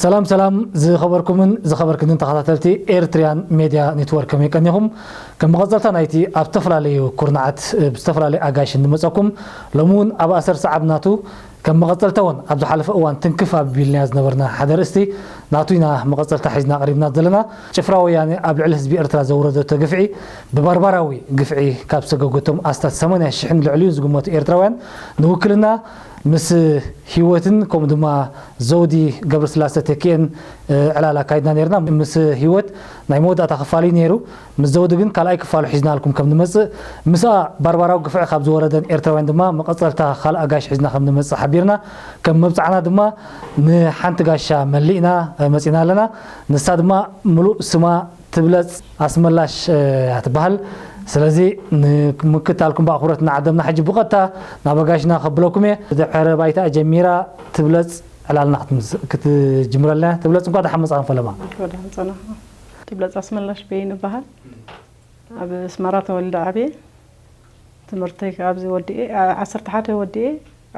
ሰላም ሰላም ዝኸበርኩምን ዝኸበርክንን ተኸታተልቲ ኤርትሪያን ሜድያ ኔትወርክ፣ ከመይ ቀኒኹም? ከም መቐጸልታ ናይቲ ኣብ ዝተፈላለዩ ኩርናዓት ብዝተፈላለየ ኣጋይሽ እንመጸኩም፣ ሎሚ እውን ኣብ ኣሰር ሰዓብ ናቱ ከም መቐጸልታ እውን ኣብ ዝሓለፈ እዋን ትንክፍ ኣቢልናዮ ዝነበርና ሓደ ርእስቲ ናቱ ኢና መቐጸልታ ሒዝና ቀሪብና ዘለና። ጭፍራ ወያነ ኣብ ልዕሊ ህዝቢ ኤርትራ ዘውረደቶ ግፍዒ ብባርባራዊ ግፍዒ ካብ ዝሰገገቶም ኣስታት ሰማንያ ሽሕን ልዕሊኡን ዝግመቱ ኤርትራውያን ንውክልና ምስ ሂወትን ከምኡ ድማ ዘውዲ ገብረስላሰ ተኪኤን ዕላል ኣካይድና ነይርና። ምስ ሂወት ናይ መወዳእታ ክፋል እዩ ነይሩ። ምስ ዘውዲ ግን ካልኣይ ክፋሉ ሒዝናልኩም ከም ንመጽእ፣ ምስኣ ባርባራዊ ግፍዒ ካብ ዝወረደን ኤርትራውያን ድማ መቐጸልታ ካልእ ኣጋይሽ ሒዝና ከም ንመጽእ ሓቢርና። ከም መብጽዓና ድማ ንሓንቲ ጋሻ መሊእና መጺና ኣለና። ንሳ ድማ ምሉእ ስማ ትብለጽ ኣስመላሽ እያ ትበሃል። ስለዚ ንምክታልኩም ብኣኽብሮት እናዓደምና ሕጂ ብቐጥታ ናብ ኣጋይሽና ከብለኩም እየ። ድሕረ ባይታ ጀሚራ ትብለጽ ዕላልና ክትምስ- ክትጅምረልና እያ። ትብለጽ እንኳ ደሓን መጻእኩም ፈለማ። እንኳ ደሓን ጸናሕኩም። ትብለጽ ኣስመላሽ በይን እበሃል። ኣብ ኣስመራ ተወልደ ዓብየ። ትምህርተይ ኣብዚ ወዲኤ፣ ዓ-፣ ዓሰርተ ሓደ ወዲኤ፣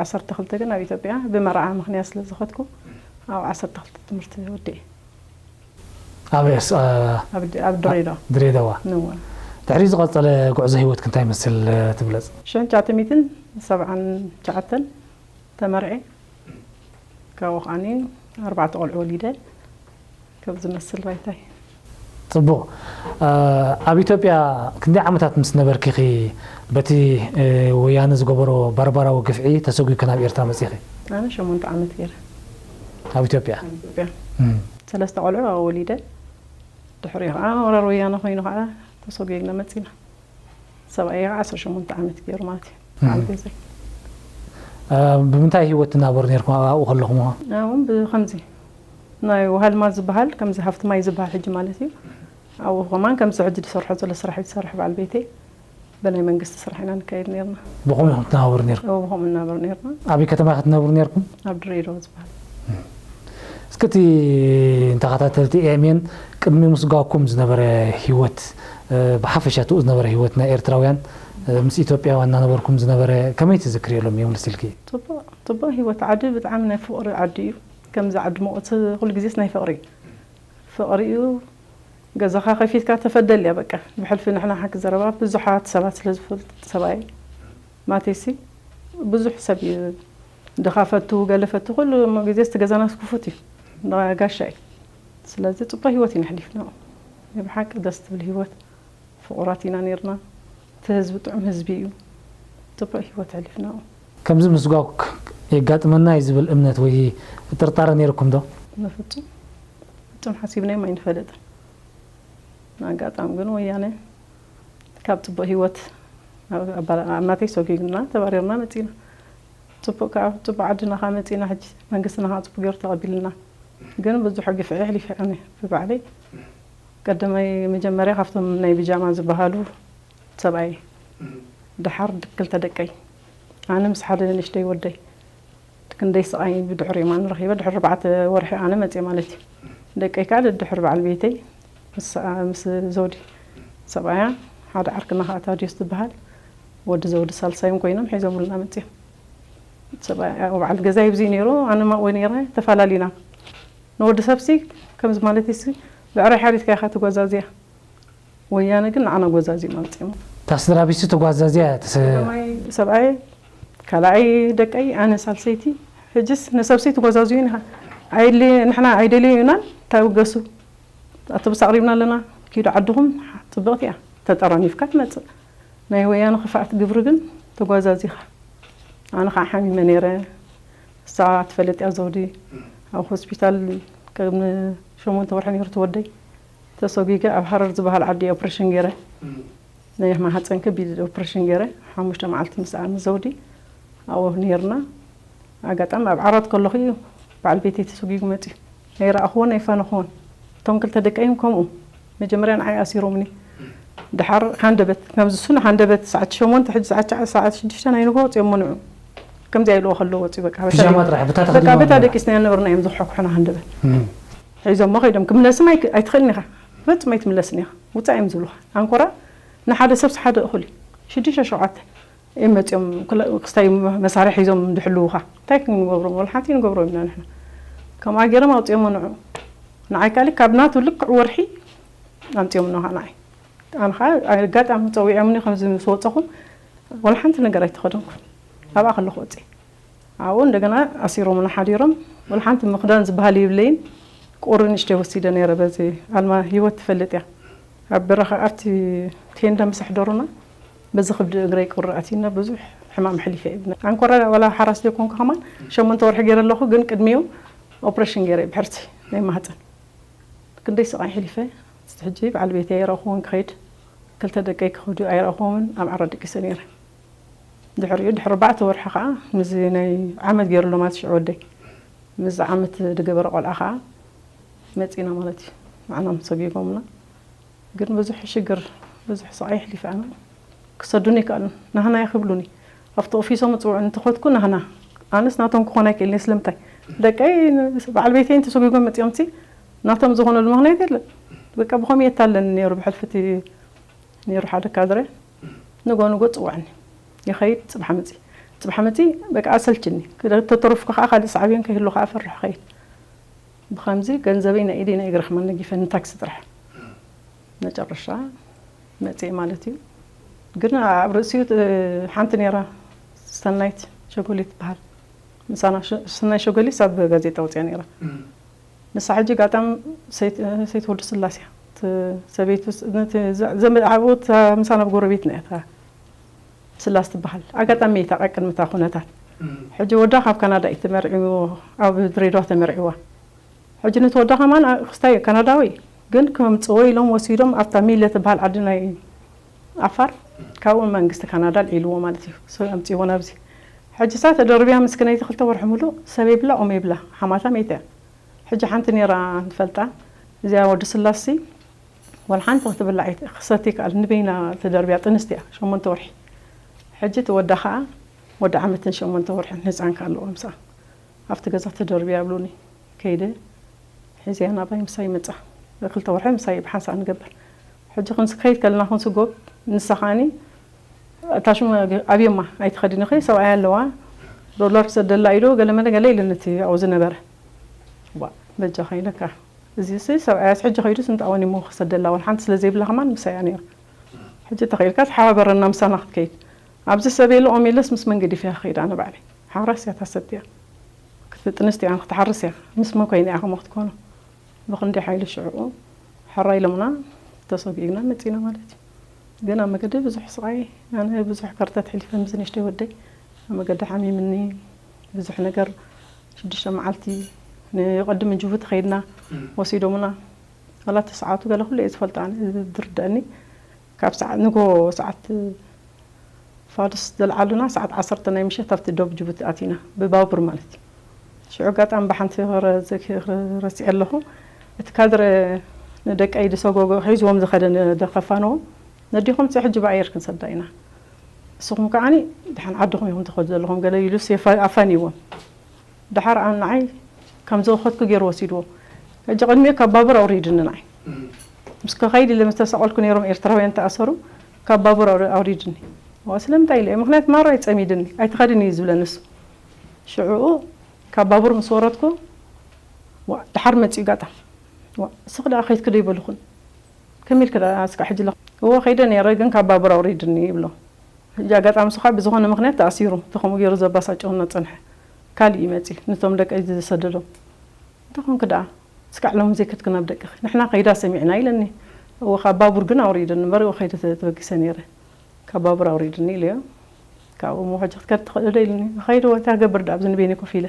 ዓሰርተ ክልተ ግን ኣብ ኢትዮጵያ ብመርዓ ምኽንያት ስለ ዝኸድኩ፣ ኣብ ዓሰርተ ክልተ ትምህርቲ ወዲኤ። ኣበይስ? ኣ፣ ኣብ ድ-፣ ኣብ ድሬዳዋ። ድሬዳዋ። ንዋ። ድሕሪ ዝቐጸለ ጉዕዞ ህይወትክ እንታይ ይመስል፣ እ፣ ትብለጽ? ሽሕን ትሽዓተ ሚእትን ሰብዓን ትሽዓተን ተመርዔ። ካብኡ ከዓኒ ኣርባዕተ ቆልዑ ወሊደ። ከም ዝመስል ባይታይ። ጽቡቕ። እ፣ ኣብ ኢትዮጵያ ክንደይ ዓመታት ምስ ነበርኪ ኢኺ በቲ፣ እ፣ ወያነ ዝገበሮ ባርባራዊ ግፍዒ ተሰጒግኪ ናብ ኤርትራ መጺኺ? ኣነ ሸሞንተ ዓመት ገይረ። ኣብ ኢትዮጵያ? ኣብ ኢትዮጵያ። እም። ሰለስተ ቆልዑ ኣብኡ ወሊደ። ድሕሪኡ ከኣ ወራር ወያነ ኮይኑ ከኣ ተሰጒግና መጺና። ሰብኣየይ ከኣ ዓሰርተ ሸሞንተ ዓመት ገይሩ ማለት እዩ። እም። በዓል ገዛይ። እ፣ ብምንታይ ህይወት ትናበሩ ነይርኩም ኣብኡ ከለኹም? እውን ብኸምዚ ናይ ውሃ ልማት ዝበሃል፣ ከምዚ ሃፍቲ ማይ ዝበሃል ሕጂ ማለት እዩ። ኣብኡ ከማን ከምዚ ሕጂ ዝሰርሖ ዘሎ ስራሕ እዩ ዝሰርሕ በዓል ቤተይ። ብናይ መንግስቲ ስራሕ ኢና ንካየድ ነይርና። ብኸምኡ ኢኹም ትነባበሩ ነይርኩም? እዎ፣ ብኸምኡ ንነብር ነይርና። ኣበይ ከተማ ኢኻ ትነብሩ ነይርኩም? ኣብ ድሬዳዋ ዝበሃል። እስኪ እቲ ንተኸታተልቲ ኤኤምኤን ቅድሚ ምስጓኩም ዝነበረ ህይወት፣ እ፣ ብሓፈሻ ትኡ ዝነበረ ህይወት ናይ ኤርትራውያን፣ እ፣ ምስ ኢትዮጵያውያን እናነበርኩም ዝነበረ ከመይ ትዝክርዮ ሎሚ መለስ ኢልኪ? ጽቡቕ፣ ጽቡቕ ህይወት ዓዲ፣ ብጣዕሚ ናይ ፍቕሪ ዓዲ እዩ። ከምዚ ዓዲ ሙቐት ኩሉ ግዜስ ናይ ፍቕሪ እዩ። ፍቕሪ እዩ። ገዛኻ ከፊትካ ተፈደል እያ በቃ። ብሕልፊ ንሕና ሓቂ ዘረባ ብዙሓት ሰባት ስለ ዝፈልጥ ሰብኣይ ማቴሲ ብዙሕ ሰብ እዩ ድኻ ፈቱ፣ ገለ ፈቱ፣ ኩሉ እሞ ግዜስ እቲ ገዛናስ ክፉት እዩ። እንዳ ጋሻ እዩ። ስለዚ ጽቡቕ ህይወት ኢና ኣሕሊፍና። ናይ ብሓቂ ደስ ትብል ህይወት። ፍቑራት ኢና ነይርና። እቲ ህዝቢ ጥዑም ህዝቢ እዩ። ጽቡቕ ህይወት ኣሕሊፍና። ከምዚ ምስጓግ የጋጥመና እዩ ዝብል እምነት ወይ ጥርጣረ ነይርኩም ዶ? በፍጹም። ፍጹም ሓሲብናዮም ኣይንፈልጥን። ኣጋጣሚ ግን ወያነ ካብ ጽቡቕ ህይወት ኣብ፣ ኣብ፣ ኣብ ናተይ ሰጒግና ተባሪርና መጺና። ጽቡቕ ከኣ፣ ጽቡቕ ዓድና ከኣ መጺና። ሕጂ መንግስትና ከኣ ጽቡቕ ገይሩ ተቐቢሉና። ግን ብዙሕ ግፍዒ ኣሕሊፈ ኣነ ብባዕለይ። ቀዳማይ መጀመርያ ካብቶም ናይ ብጃማ ዝበሃሉ ሰብኣይ፣ ደሓር ክልተ ደቀይ፣ ኣነ ምስ ሓደ ንእሽተይ ወደይ። ክንደይ ስቓይ ብድሕሪኦም ኣነ ረኺበ፣ ድሕሪ ኣርባዕተ ወርሒ ኣነ መጽየ ማለት እዩ። ደቀይ ከኣ ደድሕሪ በዓል ቤተይ ምስ፣ ምስ ዘውዲ ሰብኣያ፣ ሓደ ዓርክና ከኣ ታድዮስ ዝበሃል ወዲ ዘውዲ ሳልሳዮም ኮይኖም ሒዞምልና መጽዮም። ሰብኣያ፣ በዓል ገዛይ ኣብዚ ነይሩ፣ ኣነ ማእወ ነይረ፣ ተፋላሊና። ንወዲ ሰብሲ ከምዚ ማለት እሲ ብዕራይ ሓሪድካ ኢኻ ትጓዛዝያ። ወያነ ግን ንዓና ጎዛዚም ኣምጺኦም። እታ ስድራ ቤትሲ ተጓዛዝያ እያ፣ ተሰ- ቀዳማይ ሰብኣይ፣ ካልኣይ ደቀይ፣ ኣነ ሳልሰይቲ። ሕጅስ ንሰብሲ ትጎዛዝዩ ኢኻ። ኣይድሊ-፣ ንሕና ኣይደልዩናን፣ ታገሱ። ኣቶብስ ኣቕሪብና ኣለና፣ ኪዱ ዓድኹም፣ ጽብቕቲ እያ። ተጠራኒፍካ ትመጽእ። ናይ ወያነ ክፍኣት ግብሪ ግን ተጓዛዚኻ። ኣነ ኸዓ ሓሚመ ነይረ። እሳ ትፈልጥ እያ ዘውዲ። ኣብ ሆስፒታል ከም ሸሞንተ ወርሒ ነይሩ ትወደይ። ተሰጒገ ኣብ ሃረር ዝበሃል ዓዲ ኦፕሬሽን ገይረ። ናይ ማህፀን ከቢድ ኦፕሬሽን ገይረ። ሓሙሽተ መዓልቲ ምስኣ ምስ ዘውዲ ኣብኡ ነይርና። ኣጋጣሚ ኣብ ዓራት ከለኹ እዩ በዓል ቤተይ ተሰጒጉ መፅዩ። ኣይረኣኽዎን ኣይፋነኽዎን። እቶም ክልተ ደቀይን ከምኡ። መጀመርያ ንዓይ ኣሲሮምኒ። ደሓር ሃንደበት፣ ከምዚ እሱ ንሃንደበት ሰዓት ሸሞንተ፣ ሕጂ ሰዓት ትሽዓ፣ ሰዓት ሽዱሽተ ናይ ንግሆ ወፂኦም መንዑ። ከምዚኣ ኢልዎ ከለዉ ወፂኡ በቃ። በታ ፒጃማ ደቂ-፣ ጥራሕ፣ በታ በቃ ተኸዲኖም በታ ነይራ። ደቂስና ነበርና እዮም ዝሕኩሑና ሃንደበት። እም። ሒዞሞ ከይዶም፣ ክምለስም ኣይክ-፣ ኣይትኽእልን ኢኻ። ፈጽሞ ኣይትምለስን ኢኻ። ውፃእ እዮም ዝብሉኻ። ኣንኮራ ንሓደ ሰብስ ሓደ እኹል እዩ። ሽዱሽተ ሸውዓተ እዮም መፂኦም፣ ኩለ-፣ ክስታይ መሳርሒ ሒዞም ዝሕልዉኻ። እንታይ ክንገብሮም? ወላ ሓንቲ ንገብሮም ኢና ንሕና። ከምኣ ገይሮም ኣውፅኦም ንዑ። ንዓይ ካልእ ካብ ናቱ ልክዕ ወርሒ ኣምፅኦም ንኻ ንዓይ። ኣነ ኸዓ ኣጋጣሚ ፀዊዖምኒ ከምዚ ምስ ወፀኹ፣ ወላ ሓንቲ ነገር ኣይተኸደንኩን። ኣብኣ ከለኹ ወፅእ። ኣብኡ እንደገና ኣሲሮምና ሓዲሮም። ወላ ሓንቲ ምኽዳን ዝበሃል የብለይን። ቁሪ ንእሽተይ ወሲደ ነይረ። በዚ ኣልማ ህይወት ትፈልጥ እያ። ኣብ በረኻ ኣብቲ ቴንዳ ምስ ኣሕደሩና፣ በዚ ክብዲ እግረይ ቁሪ ኣትዩና ብዙሕ ሕማም ኣሕሊፈ እየ። ኣንኮራ ዋላ ሓራስ ዘይኮንኩ ከማን ሸሞንተ ወርሒ ገይረ ኣለኹ፣ ግን ቅድሚኡ ኦፕሬሽን ገይረ እየ ብሕርሲ ናይ ማህፀን። ክንደይ ስቓይ ኣሕሊፈ። እስቲ ሕጂ በዓል ቤተይ ኣይረእኹዎን ክኸይድ፣ ክልተ ደቀይ ክኸዱ ኣይረእኹዎምን፣ ኣብ ዓራት ደቂሰ ነይረ። ድሕሪኡ ድሕሪ ኣርባዕተ ወርሒ ኸዓ ምስዚ ናይ ዓመት ገይሩ ኣሎ ማለት ሽዑ ወደይ፣ ምስዚ ዓመት ዝገበረ ቆልዓ ኸዓ መፂና ማለት እዩ። ንዓና ሰጊጎምና። ግን ብዙሕ ሽግር፣ ብዙሕ ስቓይ ኣሕሊፈ ኣነ። ክሰዱኒ ኣይከኣሉን። ናህና እየ ክብሉኒ። ኣብቲ ኦፊሶም እፅውዑ እንተኸድኩ ናህና። ኣነስ ናቶም ክኾን ኣይክእልን እየ። ስለምንታይ? ደቀይ ን-፣ በዓል ቤተይ እንተሰጒጎም መፂኦምሲ ናቶም ዝኾነሉ ምኽንያት የለን። በቃ ብኸምኡ የታለኒ ነይሩ ብሕልፊ እቲ ነይሩ ሓደ ካድረ። ንጎ ንጎ ፅውዓኒ። ይኸይድ፣ ፅባሕ መፂ። ፅባሕ መፂ በቃ ኣሰልችኒ። ክደ-፣ ተተረፍኩ ከዓ ካልእ ሳዕቤን ከይህሉ ከዓ ፈርሕ ኸይድ። ብኸምዚ ገንዘበይ ናይ ኢደይ ናይ እግሪ ከማን ነጊፈኒ ታክሲ ጥራሕ። መጨረሻ መፅእ ማለት እዩ። ግን ኣብ ርእሲኡ፣ እ፣ ሓንቲ ነይራ ሰናይት ሸጎሊ ትበሃል። ምሳና ሸ-፣ ሰናይ ሸጎሊስ ኣብ ጋዜጣ ወፅያ ነይራ። እም። ንሳ ሕጂ ኣጋጣሚ ሰይት-፣ እ፣ ሰይቲ ወዲ ስላሴ እያ። እቲ ሰበይቱ ስ-፣ ነቲ ዘ-፣ ዘመድ ዓብኡ እታ ምሳና ኣብ ጎረቤት ነያ እታ ስላስ ትበሃል። ኣጋጣሚ እታ ቀቅድሚ እታ ኩነታት። እም። ሕጂ ወዳ ካብ ካናዳ እዩ ተመርዒዎ፣ ኣብ ድሬዳዋ ተመርዒዋ። ሕጂ ነቲ ወዳ ከማን ኣ-፣ ክስታይ ካናዳዊ፣ ግን ከምጽዎ ኢሎም ወሲዶም ኣብታ ሚለ ትበሃል ዓዲ ናይ ዓፋር፣ ካብኡ መንግስቲ ካናዳ ኣልዒልዎ ማለት እዩ። ሰብ ኣምጺዎ ናብዚ። ሕጂ እሳ ተደርብያ ምስክነይቲ ክልተ ወርሒ ሙሉእ ሰብ የብላ፣ ኦም የብላ፣ ሓማታ መይታ እያ። ሕጂ ሓንቲ ነይራ ንፈልጣ፣ እዚኣ ወዲ ስላሲ፣ ዋላ ሓንቲ ክትብላ ኣይት-፣ ክሰቲ ይከኣል፣ ንበይና ተደርብያ ጥንስቲ እያ፣ ሸሞንተ ወርሒ። ሕጂ እቲ ወዳ ኸኣ ወዲ ዓመትን ሸሞንተ ወርሕን ህጻን ከኣ ኣለዎ ምስኣ። ኣብቲ ገዛ ተደርብያ ይብሉኒ። ከይደ፣ ሒዘያ ናባይ ምሳይ መጻ። ክልተ ወርሒ ምሳይ ብሓንሳእ ንገብር። ሕጂ ክንስ-፣ ከይድ ከለና ክንስጎግ፣ ንሳ ኸኣኒ፣ እታ ሽሙ ኣብዮማ ኣይትኸድኒ ኸይ ሰብኣያ ኣለዋ፣ ዶላር ክሰደላ ኢሉ ገለ መለ ገለ ኢሉኒ እቲ ኣብኡ ዝነበረ። ዋ፣ በጃኻ ኢለካ። እዚሲ ሰብኣያስ ሕጂ ኸይዱስ እንታይ ወን እሞ ክሰደላ፣ ዋላ ሓንቲ ስለ ዘይብላ ከማን ምሳያ ነይሩ። ሕጂ ተኸኢልካ ተሓባበረና ምሳና ክትከይድ። ኣብዚ ሰብ የለ ኦም የለስ ምስ መን ገዲፈያ ክኸይድ ኣነ ባዕለይ። ሓራስ እያ እታ ሰብቲ እያ። ክትጥንስቲ እያ ክትሓርስ እያ። ምስ መን ኮይነ እያ ከምኡ ክትኮኖ? ብኽንደይ ሓይሊ ሽዕኡ ሕራይ ኢሎምና ተሰጒግና መጺና ማለት እዩ። ግን ኣብ መገዲ ብዙሕ ስቓይ፣ ኣነ ብዙሕ ከርተት ኣሕሊፈ ምስ ንእሽተይ ወደይ ኣብ መገዲ ሓሚምኒ ብዙሕ ነገር። ሽዱሽተ መዓልቲ ንቐድም ጅቡቲ ኸይድና እም። ወሲዶምና። ዋላ እቲ ሰዓቱ ገለ ኩሉ እየ ዝፈልጦ ኣነ ዝርድኣኒ። ካብ ሰዓት ንጎ ሰዓት ፋዱስ ዘልዓሉና ሰዓት ዓሰርተ ናይ ምሸት ኣብቲ ዶብ ጅቡቲ ኣቲና ብባቡር ማለት እዩ። ሽዑ ኣጋጣሚ ብሓንቲ ክረ-፣ ክረስዐ ኣለኹ። እቲ ካድረ ንደቀይ ዝሰጎጎ ሒዝዎም ዝኸደ ን-፣ ደኸፋንዎ። ነዲኹም ጽ-፣ ሕጂ ብኣየር ክንሰዳ ኢና። ንስኹም ከዓኒ ደሓን ዓድኹም ኢኹም ትኸዱ ዘለኹም ገለ ኢሉስ የፋ-፣ ኣፋንይዎም። ደሓር ኣነ ንዓይ ከም ዝኸድኩ ገይሩ ወሲድዎ። ሕጂ ቅድሚኡ ካብ ባቡር ኣውሪድኒ ንዓይ። ምስ ከኸይድ ኢለ ምስ ተሰቐልኩ ነይሮም ኤርትራውያን ተኣሰሩ። ካብ ባቡር ኣውሪ-፣ ኣውሪድኒ። ዋ፣ ስለምንታይ ኢለ? ምኽንያት ማራ እዩ ጸሚድኒ። ኣይትኸድን እዩ ዝብለኒ ንሱ። ሽዕኡ ካብ ባቡር ምስ ወረድኩ፣ ዋ፣ ደሓር መጺኡ ጋጣ። ዋ፣ እስኺ ደኣ ከይድኪ ዶ ይበልኹን? ከመይ ኢልኪ ደኣ እስካዕ ሕጂ ኣለኺ? እወ፣ ከይደ ነይረ፣ ግን ካብ ባቡር ኣውሪድኒ ይብሎ። ሕጂ ኣጋጣሚ ንሱ ኸኣ ብዝኾነ ምኽንያት ተኣሲሩ፣ እቲ ከምኡ ገይሩ ዘባሳጭወና ጸንሐ። ካልእ እዩ መጺኡ፣ ነቶም ደቀይ ዝሰደዶም። እንታይ ኾንኪ ደኣ? እስካዕ ሎሚ ዘይከድኪ ናብ ደቅኺ። ንሕና ከይዳ ሰሚዕና ኢለኒ። እወ፣ ካብ ባቡር ግን ኣውሪድኒ እምበር፣ እወ፣ ከይደ ተ-፣ ተበጊሰ ነይረ። ካብ ባቡር ኣውሪድኒ ኢለዮ። ካብኡ እሞ ሕጂ ክትከዲ ትኽእሊ ዶ ኢሉኒ። እኸይድ እወ፣ እንታይ ክገብር ደኣ ኣብዚ ንበይነይ ኮፍ ኢለ።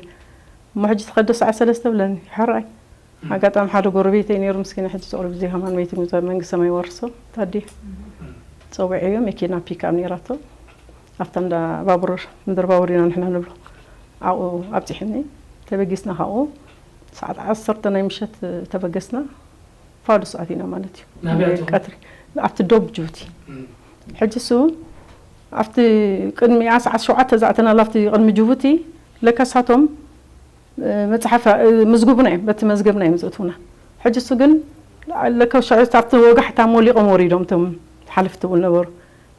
እሞ ሕጂ ትኸዲ ሰዓት ሰለስተ ብለኒ። ሕራይ። ኣጋጣሚ ሓደ ጎረቤተይ ነይሩ ምስኪን፣ ሕጂ ስቕ ኢሉ ብዘይ ከማን መይቱ፣ መንግስተ ሰማይ ይወርሶ። ታዲ ጸዊዐዮ፣ መኪና ፒክኣፕ ነይራቶ። ኣብታ እንዳ ባቡር፣ ምድር ባቡር ኢና ንሕና ንብሎ። ኣብኡ ኣብጺሕኒ። ተበጊስና ካብኡ ሰዓት ዓሰርተ ናይ ምሸት ተበገስና። ፋዱስ ኣቲና ማለት እዩ። ናበይ ኣቲኹም? ቀትሪ። ኣብቲ ዶብ ጅቡቲ። እም። ሕጂ እሱ ኣብቲ ቅድሚኣ ሰዓት ሸውዓተ ዝኣተናሉ ኣብቲ ቅድሚ ጅቡቲ ለከሳቶም እ፣ መጽሓፍ፣ እ፣ መዝግቡና እዮም፣ በቲ መዝገብና እዮም ዘእትዉና። ሕጂ እሱ ግን ለከ ሸዑ ኣብቲ ወጋሕታ ሞሊቖም ወሪዶም እቶም ሓለፍቲ እውን ነበሩ።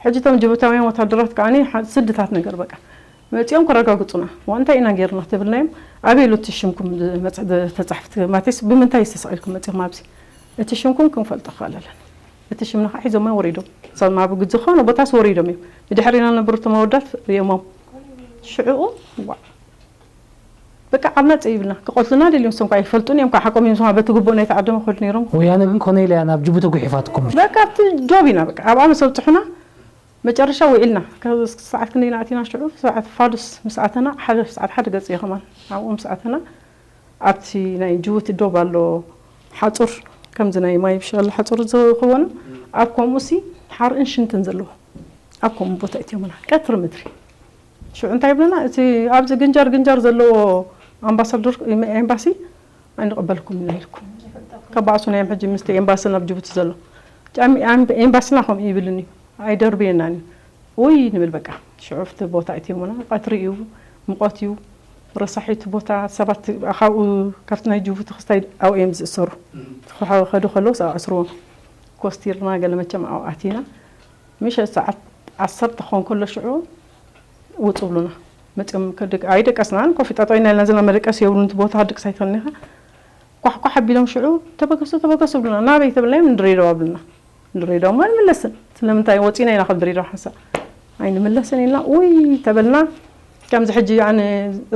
ሕጂ እቶም ጅቡታውያን ወታደራት ከዓኒ ሓ-፣ ስድታት ነገር በቃ። መጺኦም ከረጋግጹና፣ "ዋ፣ እንታይ ኢና ጌርና?" ተብልናዮም፣ "ኣበይ ኣሎ እቲ ሽምኩም መጽ-፣ ተጻሕፍቲ ማቴስ? ብምንታይ ተሰቒልኩም መጺኹም ኣብዚ? እቲ ሽምኩም ክንፈልጦ ክኽእል ኣለና። እቲ ሽምና ከዓ ሒዞሞ ወሪዶም። እሶም ኣብ ዝኾነ ቦታስ ወሪዶም እዮም። ብድሕሪና ዝነበሩ እቶም ኣወዳት ርእዮሞም። ሽዕኡ፣ ዋ፣ በቃ ዓብና ጸይብልና። ክቐትሉና ደልዮም፣ እሶም ከዓ ይፈልጡን እዮም። ካብ ሓቆም እዮም፣ እሶም በቲ ግቡእ ናይ ተዓደመ ክኸዱ ነይሮም። ወያነ ግን ኮነ ኢላ እያ ናብ ጅቡቲ ጉሒፋትኩም። በቃ ኣብቲ ዶብ ኢና፣ በቃ ኣብኣ ምስ ኣብጽሑና፣ መጨረሻ ውዒልና። ካብ ሰዓት ክንደይ ኢና ኣቲና ሽዑ? ሰዓት ፋዱስ ምስ ኣተና፣ ሓደ ሰዓት ሓደ ገጽ እየ ከማን። ኣብኡ ምስ ኣተና፣ ኣብቲ ናይ ጅቡቲ ዶብ ኣሎ ሓጹር፣ ከምዚ ናይ ማይ ብሻላ ሓጹር ዝኸውን፣ ኣብ ከምኡ ሲ ሓርእን ሽንትን ዘለዎ፣ ኣብ ከምኡ ቦታ እትዮምና፣ ቀትሪ ምድሪ። ሽዑ እንታይ ይብሉና? እቲ ኣብዚ ግንጃር ግንጃር ዘለዎ ኣምባሳደር፣ ኤምባሲ ኣይንቕበልኩም ኢና ኢልኩም። ከባእሱና እዮም ሕጂ ምስቲ ኤምባሲ ናብ ጅቡቲ ዘሎ። ጫሚ-፣ ኣም-፣ ኤምባስና ከምኡ ይብልን እዩ። ኣይደርብየናን እዩ። ውይ ንብል በቃ። ሽዑ ኣብቲ ቦታ እትዮምና፣ ቀትሪ እዩ፣ ሙቐት እዩ፣ ረሳሒቱ ቦታ፣ ሰባት ካብኡ ካብቲ ናይ ጅቡቲ ክስታይ ኣብኡ እዮም ዝእሰሩ። ክኸዱ ከለውስ ኣእስርዎም። ኮስቲርና ገለ መቸም ኣብኡ ኣቲና። ምሸት ሰዓት ዓሰርተ ክኾን ከሎ ሽዑ ውጹ ብሉና። መጺኦም ከደቅ-፣ ኣይደቀስናን፣ ኮፍ ጠጠው ኢና ኢልና ዘለና፣ መደቀሲ የብሉን፣ እቲ ቦታ ክትድቅስ ኣይትኽእልን ኢኻ። ኳሕ ኳሕ ኣቢሎም ሽዑ፣ "ተበገሱ፣ ተበገሱ" ብሉና። ናበይ ተብልናዮም፣ "ንድሬዳዋ" ብሉና። "ንድሬዳዋ እሞ ኣይንምለስን፣ ስለምንታይ ወጺና ኢና ካብ ድሬዳዋ ሓንሳእ ኣይንምለስን" ኢልና፣ ውይ ተበልና። ከምዚ ሕጂ ኣነ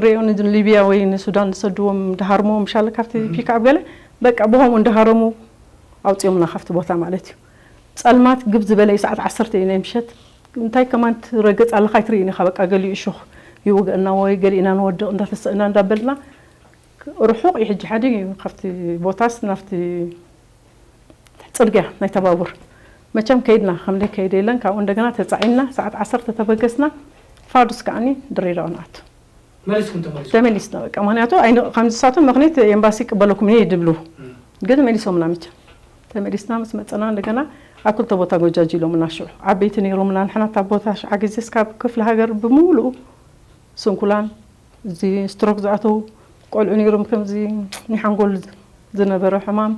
ርእዮ ንሊብያ ወይ ንሱዳን ዝሰድዎም እንዳሃርሞ ምሻለ ካብቲ ፒክኣፕ ገለ፣ በቃ ብኸምኡ እንዳሃረሙ ኣውጺኦምና ካብቲ ቦታ ማለት እዩ። ጸልማት ግብ ዝበለ እዩ፣ ሰዓት ዓሰርተ እዩ ናይ ምሸት። እንታይ ከማን ትረግጽ ኣለኻ ኣይትርእይን ኢኻ፣ በቃ ገሊኡ እሾኽ ይውግአና ወይ ገሊእና ንወድቕ እንዳተሰእና እንዳበልና፣ ርሑቕ እዩ ሕጂ ሓዲግ እዩ ካብቲ ቦታስ ናብቲ ጽርግያ ናይታ ባቡር። መቸም ከይድና፣ ከም ደይ ከይደ የለን፣ ካብኡ እንደገና ተጻዒንና፣ ሰዓት ዓሰርተ ተበገስና፣ ፋዱስ ከዓኒ ድሬዳዋ ንኣቱ። መሊስኩም ተመሊስኩም? ተመሊስና በቃ፣ ምኽንያቱ ኣይን-፣ ከምዚ ንሳቶም ምኽንያት ኤምባሲ ይቅበለኩም እዩ ድብሉ። እም። ግን መሊሶምና መቸም። ተመሊስና ምስ መጸና እንደገና ኣብ ክልተ ቦታ ጎጃጅ ኢሎምና ሽዑ። ዓበይቲ ነይሮምና፣ ንሕና እታ ቦታ ሽዓ ግዜ እስካብ ክፍለ ሃገር ብምሉኡ ስንኩላን፣ እዚ ስትሮክ ዝኣተው ቆልዑ ነይሮም፣ ከምዚ ናይ ሓንጎል ዝነበረ ሕማም፣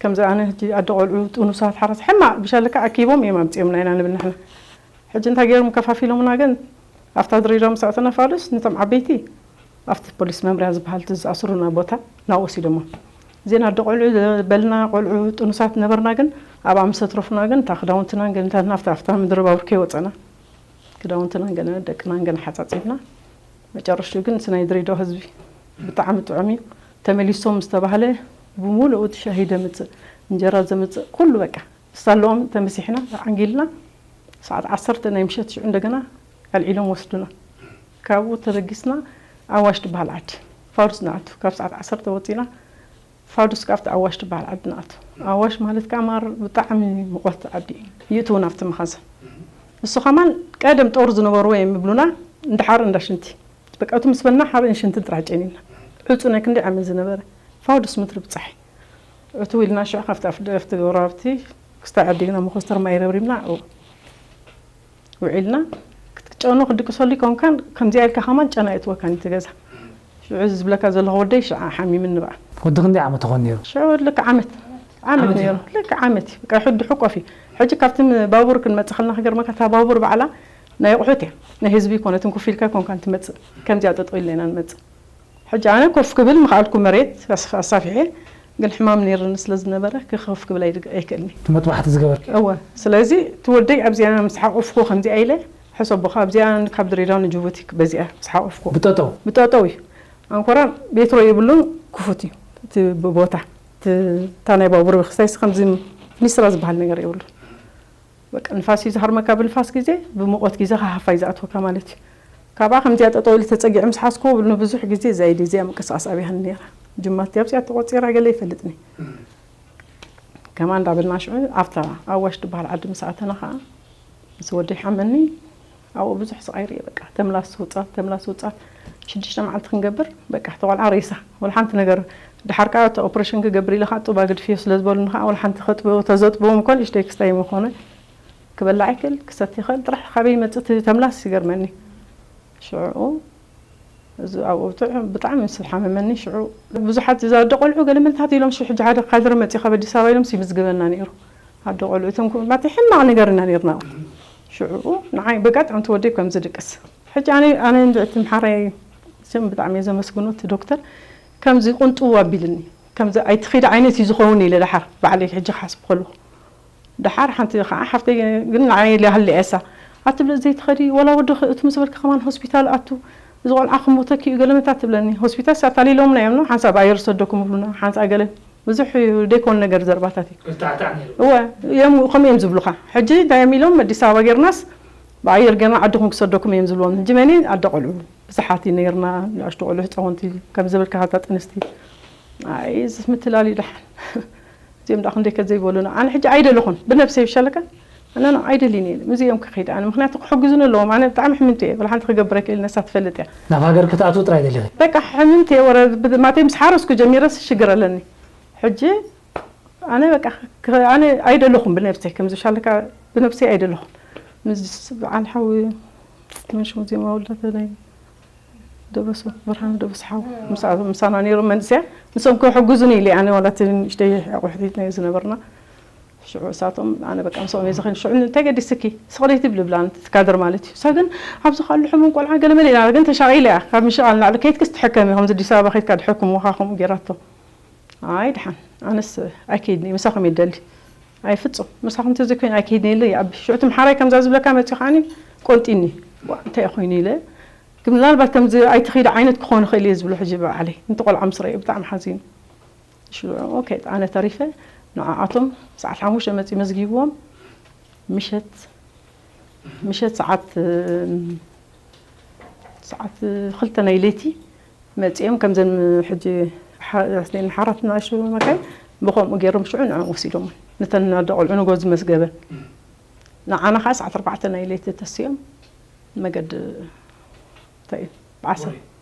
ከምዚ ኣነ ሕጂ ኣደ ቆልዑ፣ ጥኑሳት፣ ሓራስ፣ ሕማቕ ብሻለካ ኣኪቦም እዮም ኣምጺኦምና ኢና ንብል ንሕና። ሕጂ እንታይ ገይሮም ከፋፊሎምና ግን፣ ኣብታ ድሬዳዋ ምስ ኣተና ፋዱስ፣ ነቶም ዓበይቲ ኣብቲ ፖሊስ መምርያ ዝበሃል እቲ ዝኣስሩና ቦታ ናብኡ ወሲዶሞም። እዘን ኣደ ቆልዑ በልና፣ ቆልዑ ጥኑሳት ነበርና ግን፣ ኣብኣ ምስ ኣትረፉና ግን፣ እታ ክዳውንትናን ገለታትና ኣብታ፣ ኣብታ ምድሪ ባቡር ከይወጸና፣ ክዳውንትናን ገለ ደቅናን ገለ ሓጻጺብና፣ መጨረሽትኡ ግን እቲ ናይ ድሬዳዋ ህዝቢ ብጣዕሚ ጥዑም እዩ። ተመሊሶም ዝተባህለ ብምሉኡ እቲ ሻሂ ደምጽእ፣ እንጀራ ዘምጽእ፣ ኩሉ በቃ። ሳለኦም ተመሲሕና፣ ተዓንጊልና፣ ሰዓት ዓሰርተ ናይ ምሸት ሽዑ እንደገና ኣልዒሎም ወስዱና። ካብኡ ተበጊስና ኣዋሽ ትበሃል ዓዲ፣ ፋዱስ ንኣቱ። ካብ ሰዓት ዓሰርተ ወጺና፣ ፋዱስ ካብቲ ኣዋሽ ትበሃል ዓዲ ንኣቱ። ኣዋሽ ማለት ከኣ ማር ብጣዕሚ ሙቐት ዓዲ እዩ። ይእትዉ ናብቲ መኻዘን። እሱ ከማን ቀደም ጦር ዝነበርዎ እዮም ይብሉና፣ እንዳ ሓር እንዳ ሽንቲ። በቃ፣ እቱ ምስ በልና ሓር ሽንትን ጥራሕ ጨኒና። ዕጹ ናይ ክንደይ ዓመት ዝነበረ ፋዱስ ምድሪ ብጻሒ። እቱ ኢልና ሽዑ ካብቲ ኣፍ ደረፍቲ ጎረባብቲ ክስታይ ዓዲግና መኾስተር ማይ ረብሪብና ኣብኡ ውዒልና። ክትጨኑ ክድቅሰሉ ይኮንካን፣ ከምዚኣ ኢልካ ከማን ጨና የእትወካን እቲ ገዛ። ሽዑ እዚ ዝብለካ ዘለኹ ወደይ ሽዓ ሓሚምኒ በኣ። ወዲ ክንደይ ዓመት ይኾን ነይሩ? ሽዑ ልክዕ ዓመት፣ ዓመት ዓመት እዩ። ነይሩ። ልክዕ ዓመት እዩ። በቃ ሕዱ ሕቆፍ እዩ። ሕጂ ካብቲ ም-፣ ባቡር ክንመጽእ ከለና ክገርመካ፣ እታ ባቡር ባዕላ ናይ ኣቑሑት እያ። ናይ ህዝቢ ኣይኮነትን፣ ኮፍ ኢልካ ኣይኮንካን ትመጽእ። ከምዚኣ ጠጠው ኢልና ኢና ንመጽእ። ሕጂ ኣነ ኮፍ ክብል ምኽኣልኩ መሬት ኣስ-፣ ኣሳፊሐ፣ ግን ሕማም ነይርኒ ስለ ዝነበረ ክኸፍ ክብል ኣይድግ-፣ ኣይክእልኒ። እቲ መጥባሕቲ ዝገበርኪ? እወ። ስለዚ እቲ ወደይ ኣብዚኣ ምስ ሓቆፍኩ ከምዚኣ ኢለ፣ ሕሰቦ፣ ካብዚኣ ካብ ድሬዳዋ ንጅቡቲ በዚኣ ምስ ሓቆፍኩ። ብጠጠው? ብጠጠው እዩ። ኣንኮራ ቤትሮ የብሉን፣ ክፉት እዩ። እቲ ብ-፣ ቦታ፣ እቲ፣ እታ ናይ ባቡር ክስታይስ ከምዚ ሚኒስትራ ዝበሃል ነገር የብሉን። በቃ ንፋስ እዩ ዝሃርመካ፣ ብንፋስ ግዜ፣ ብሙቐት ግዜ ከዓ ሃፋይ ዝኣትወካ ማለት እዩ። ካብኣ ከምዚኣ ጠጠው ኢሉ ተጸጊዐ ምስ ሓዝኮ፣ ንብዙሕ ግዜ እዛ ኢደይ እዚኣ ምንቅስቓስ ኣብያኒ ነይራ። ጅማት ኣብዚኣ ተቖጺራ ገለ ይፈልጥኒ። ከማን እንዳበልና ሽዑ ኣብታ ኣዋሽ ትበሃል ዓዲ ምስ ኣተና ከዓ፣ ምስ ወደይ ሓመኒ፣ ኣብኡ ብዙሕ ስቓይ ርእየ። በቃ ተምላስ ውጻት፣ ተምላስ ውጻት፣ ሽዱሽተ መዓልቲ ክንገብር፣ በቃ፣ እቲ ቆልዓ ሬሳ፣ ወላ ሓንቲ ነገር። ድሓር ከኣ እቲ ኦፕሬሽን ክገብር ኢለ ከኣ ጡብ ኣግድፍዮ ስለ ዝበሉኒ ከኣ፣ ወላ ሓንቲ ከጥብዮ፣ ተዘጥብዎም እኮ ንእሽተይ ክስታይ ምኾነ፣ ክበልዕ ኣይክእል፣ ክሰቲ ይኽእል፣ ጥራሕ ካበይ ይመጽእ እቲ ተምላስ ይገርመኒ። ሽዑ፣ እዚ ኣብኡ ብትዕ-፣ ብጣዕሚ ምስ ሓመመኒ፣ ሽዑ ብዙሓት ዝዛደ ቆልዑ ገለ መልታት ኢሎም፣ ሽዑ ሕጂ ሓደ ካድረ መጺኡ ካብ ኣዲስ ኣበባ ኢሎም ይምዝግበና ነይሩ። ኣደ ቆልዑ እቶም ኩ-፣ ማቲ ሕማቕ ነገር ኢና ነይርና። ሽዑ ንዓይ በጋጣሚ እቲ ወደይ ከም ዝድቅስ ሕጂ ኣነ ኣነ እንድዕቲ ምሓራይ ስም ብጣዕሚ እየ ዘመስግኖ። እቲ ዶክተር ከምዚ ቁንጥው ኣቢልኒ፣ ከምዚ ኣይትኺድ ዓይነት እዩ ዝኸውን ኢለ። ደሓር ባዕለይ ሕጂ ክሓስብ ከለኹ፣ ደሓር ሓንቲ ከዓ ሓፍተይ ግን ንዓይ ሊሃለ እሳ ኣትብለ ዘይትኸዲ፣ ዋላ ወዲ እቲ ምስ በልካ ከማን ሆስፒታል ኣቱ፣ እዚ ቆልዓ ክሞተኪ እዩ ገለመታ ትብለኒ። ሆስፒታል ሳታሊሎምና እዮም ነው ሓንሳብ ኣየር ሰደኩም ብሉና ሓንሳ ገለ ብዙሕ እዩ ደይኮን ነገር ዘርባታት እዩ። እወ፣ እዮም ከምኡ እዮም ዝብሉኻ። ሕጂ እንታይ እዮም ኢሎም፣ ኣዲስ ኣበባ ጌርናስ ብኣየር ጌርና ዓድኹም ክሰደኩም እዮም ዝብሎም። ሕጂ መኒ ኣደ ቆልዑ ብዙሓት እዩ ነይርና፣ ንኣሽቱ ቆልዑ ህፃውንቲ ከም ዝብልካ፣ ሃታ ጥንስቲ። ኣይ፣ እዚ ምትላል እዩ ደሓን። እዚኦም ደኣ ክንደይ ከዘይበሉና። ኣነ ሕጂ ኣይደለኹን፣ ብነብሰይ ይሻለካ። ኣነ ና ኣይደልን እየ፣ ምስዚኦም ክኸይድ ኣነ። ምኽንያቱ ክሕግዙኒ ኣለዎም። ኣነ ብጣዕሚ ሕምምቲ እየ፣ ወላ ሓንቲ ክገብር ኣይክእል፣ ነሳ ትፈልጥ እያ። ናብ ሃገር ክትኣትዉ ጥራይ ደሊኺ? በቃ ሕምምቲ እየ፣ ወረ ብ-፣ ማተይ ምስ ሓረስኩ ጀሚረስ ሽግር ኣለኒ። ሕጂ ኣነ በቃ ክ-፣ ኣነ ኣይደለኹን ብነብሰይ፣ ከም ዝሻለካ ብነብሰይ ኣይደለኹን። ምስ በዓል ሓዊ መን ሽሙ፣ ዜማ ወልዳተ ናይ ደበሶ፣ ብርሃኑ ደበሶ ሓው፣ ምሳ-፣ ምሳና ነይሮም መንእሰያ፣ ንሶም ክሕግዙኒ ኢለ ኣነ ዋላ እቲ ንእሽተይ ኣቑሑት ናይ ዝነበርና። ሽዑ እሳቶም ኣነ በቃ ምስኦም እየ ዝኸይድ። ሽዑ እንታይ ገዲስኪ? ስቕ ለይቲ ብልብላ፣ እቲ ካድር ማለት እዩ። እሳ ግን ኣብዚ ካልእ ሕሙም ቆልዓ ገለ መለ ኢላ፣ ግን ተሻቒለ እያ። ካብ ምሽቓል ንላዕሊ ከይድክስ ትሕከሚ፣ ከምዚ ኣዲስ ኣበባ ከይድካ ድሕክምኻ ከምኡ ገይራቶ። ኣይ ደሓን፣ ኣነስ ኣይከይድን እየ፣ ምሳኹም እየ ደሊ። ኣይ ፍጹም፣ ምሳኹም ተዘይኮይኑ ኣይከይድን እየ ኢለ ይኣቢ። ሽዑ እቲ ምሓራይ ከምዛ ዝብለካ መጺኡ ከዓኒ ቆንጢኒ። ዋ፣ እንታይ ኮይኑ ኢለ። ግን ምናልባት ከምዚ ኣይትኺድ ዓይነት ክኾን ይኽእል እየ ዝብሎ ሕጂ ብባዕለይ። ነቲ ቆልዓ ምስ ረኣየ ብጣዕሚ ሓዚኑ። ሽዑ ኦኬ፣ ኣነ ተሪፈ። ንዓኣቶም ሰዓት ሓሙሽተ መጺኡ መዝጊብዎም። ምሸት፣ ምሸት ሰዓት፣ ሰዓት ክልተ ናይ ለይቲ መጺኦም፣ ከምዘን ሕጂ ሓ-፣ ሓራት ንኣሽቱ መካይን ብኸምኡ ገይሮም ሽዑ ንዕኦም ወሲዶም። ነተን ኣደ ቆልዑ ንጎ ዝመዝገበ። ንዓና ኸዓ ሰዓት ኣርባዕተ ናይ ለይቲ ተሲኦም መገዲ እንታይ እዩ? ዓሰብ።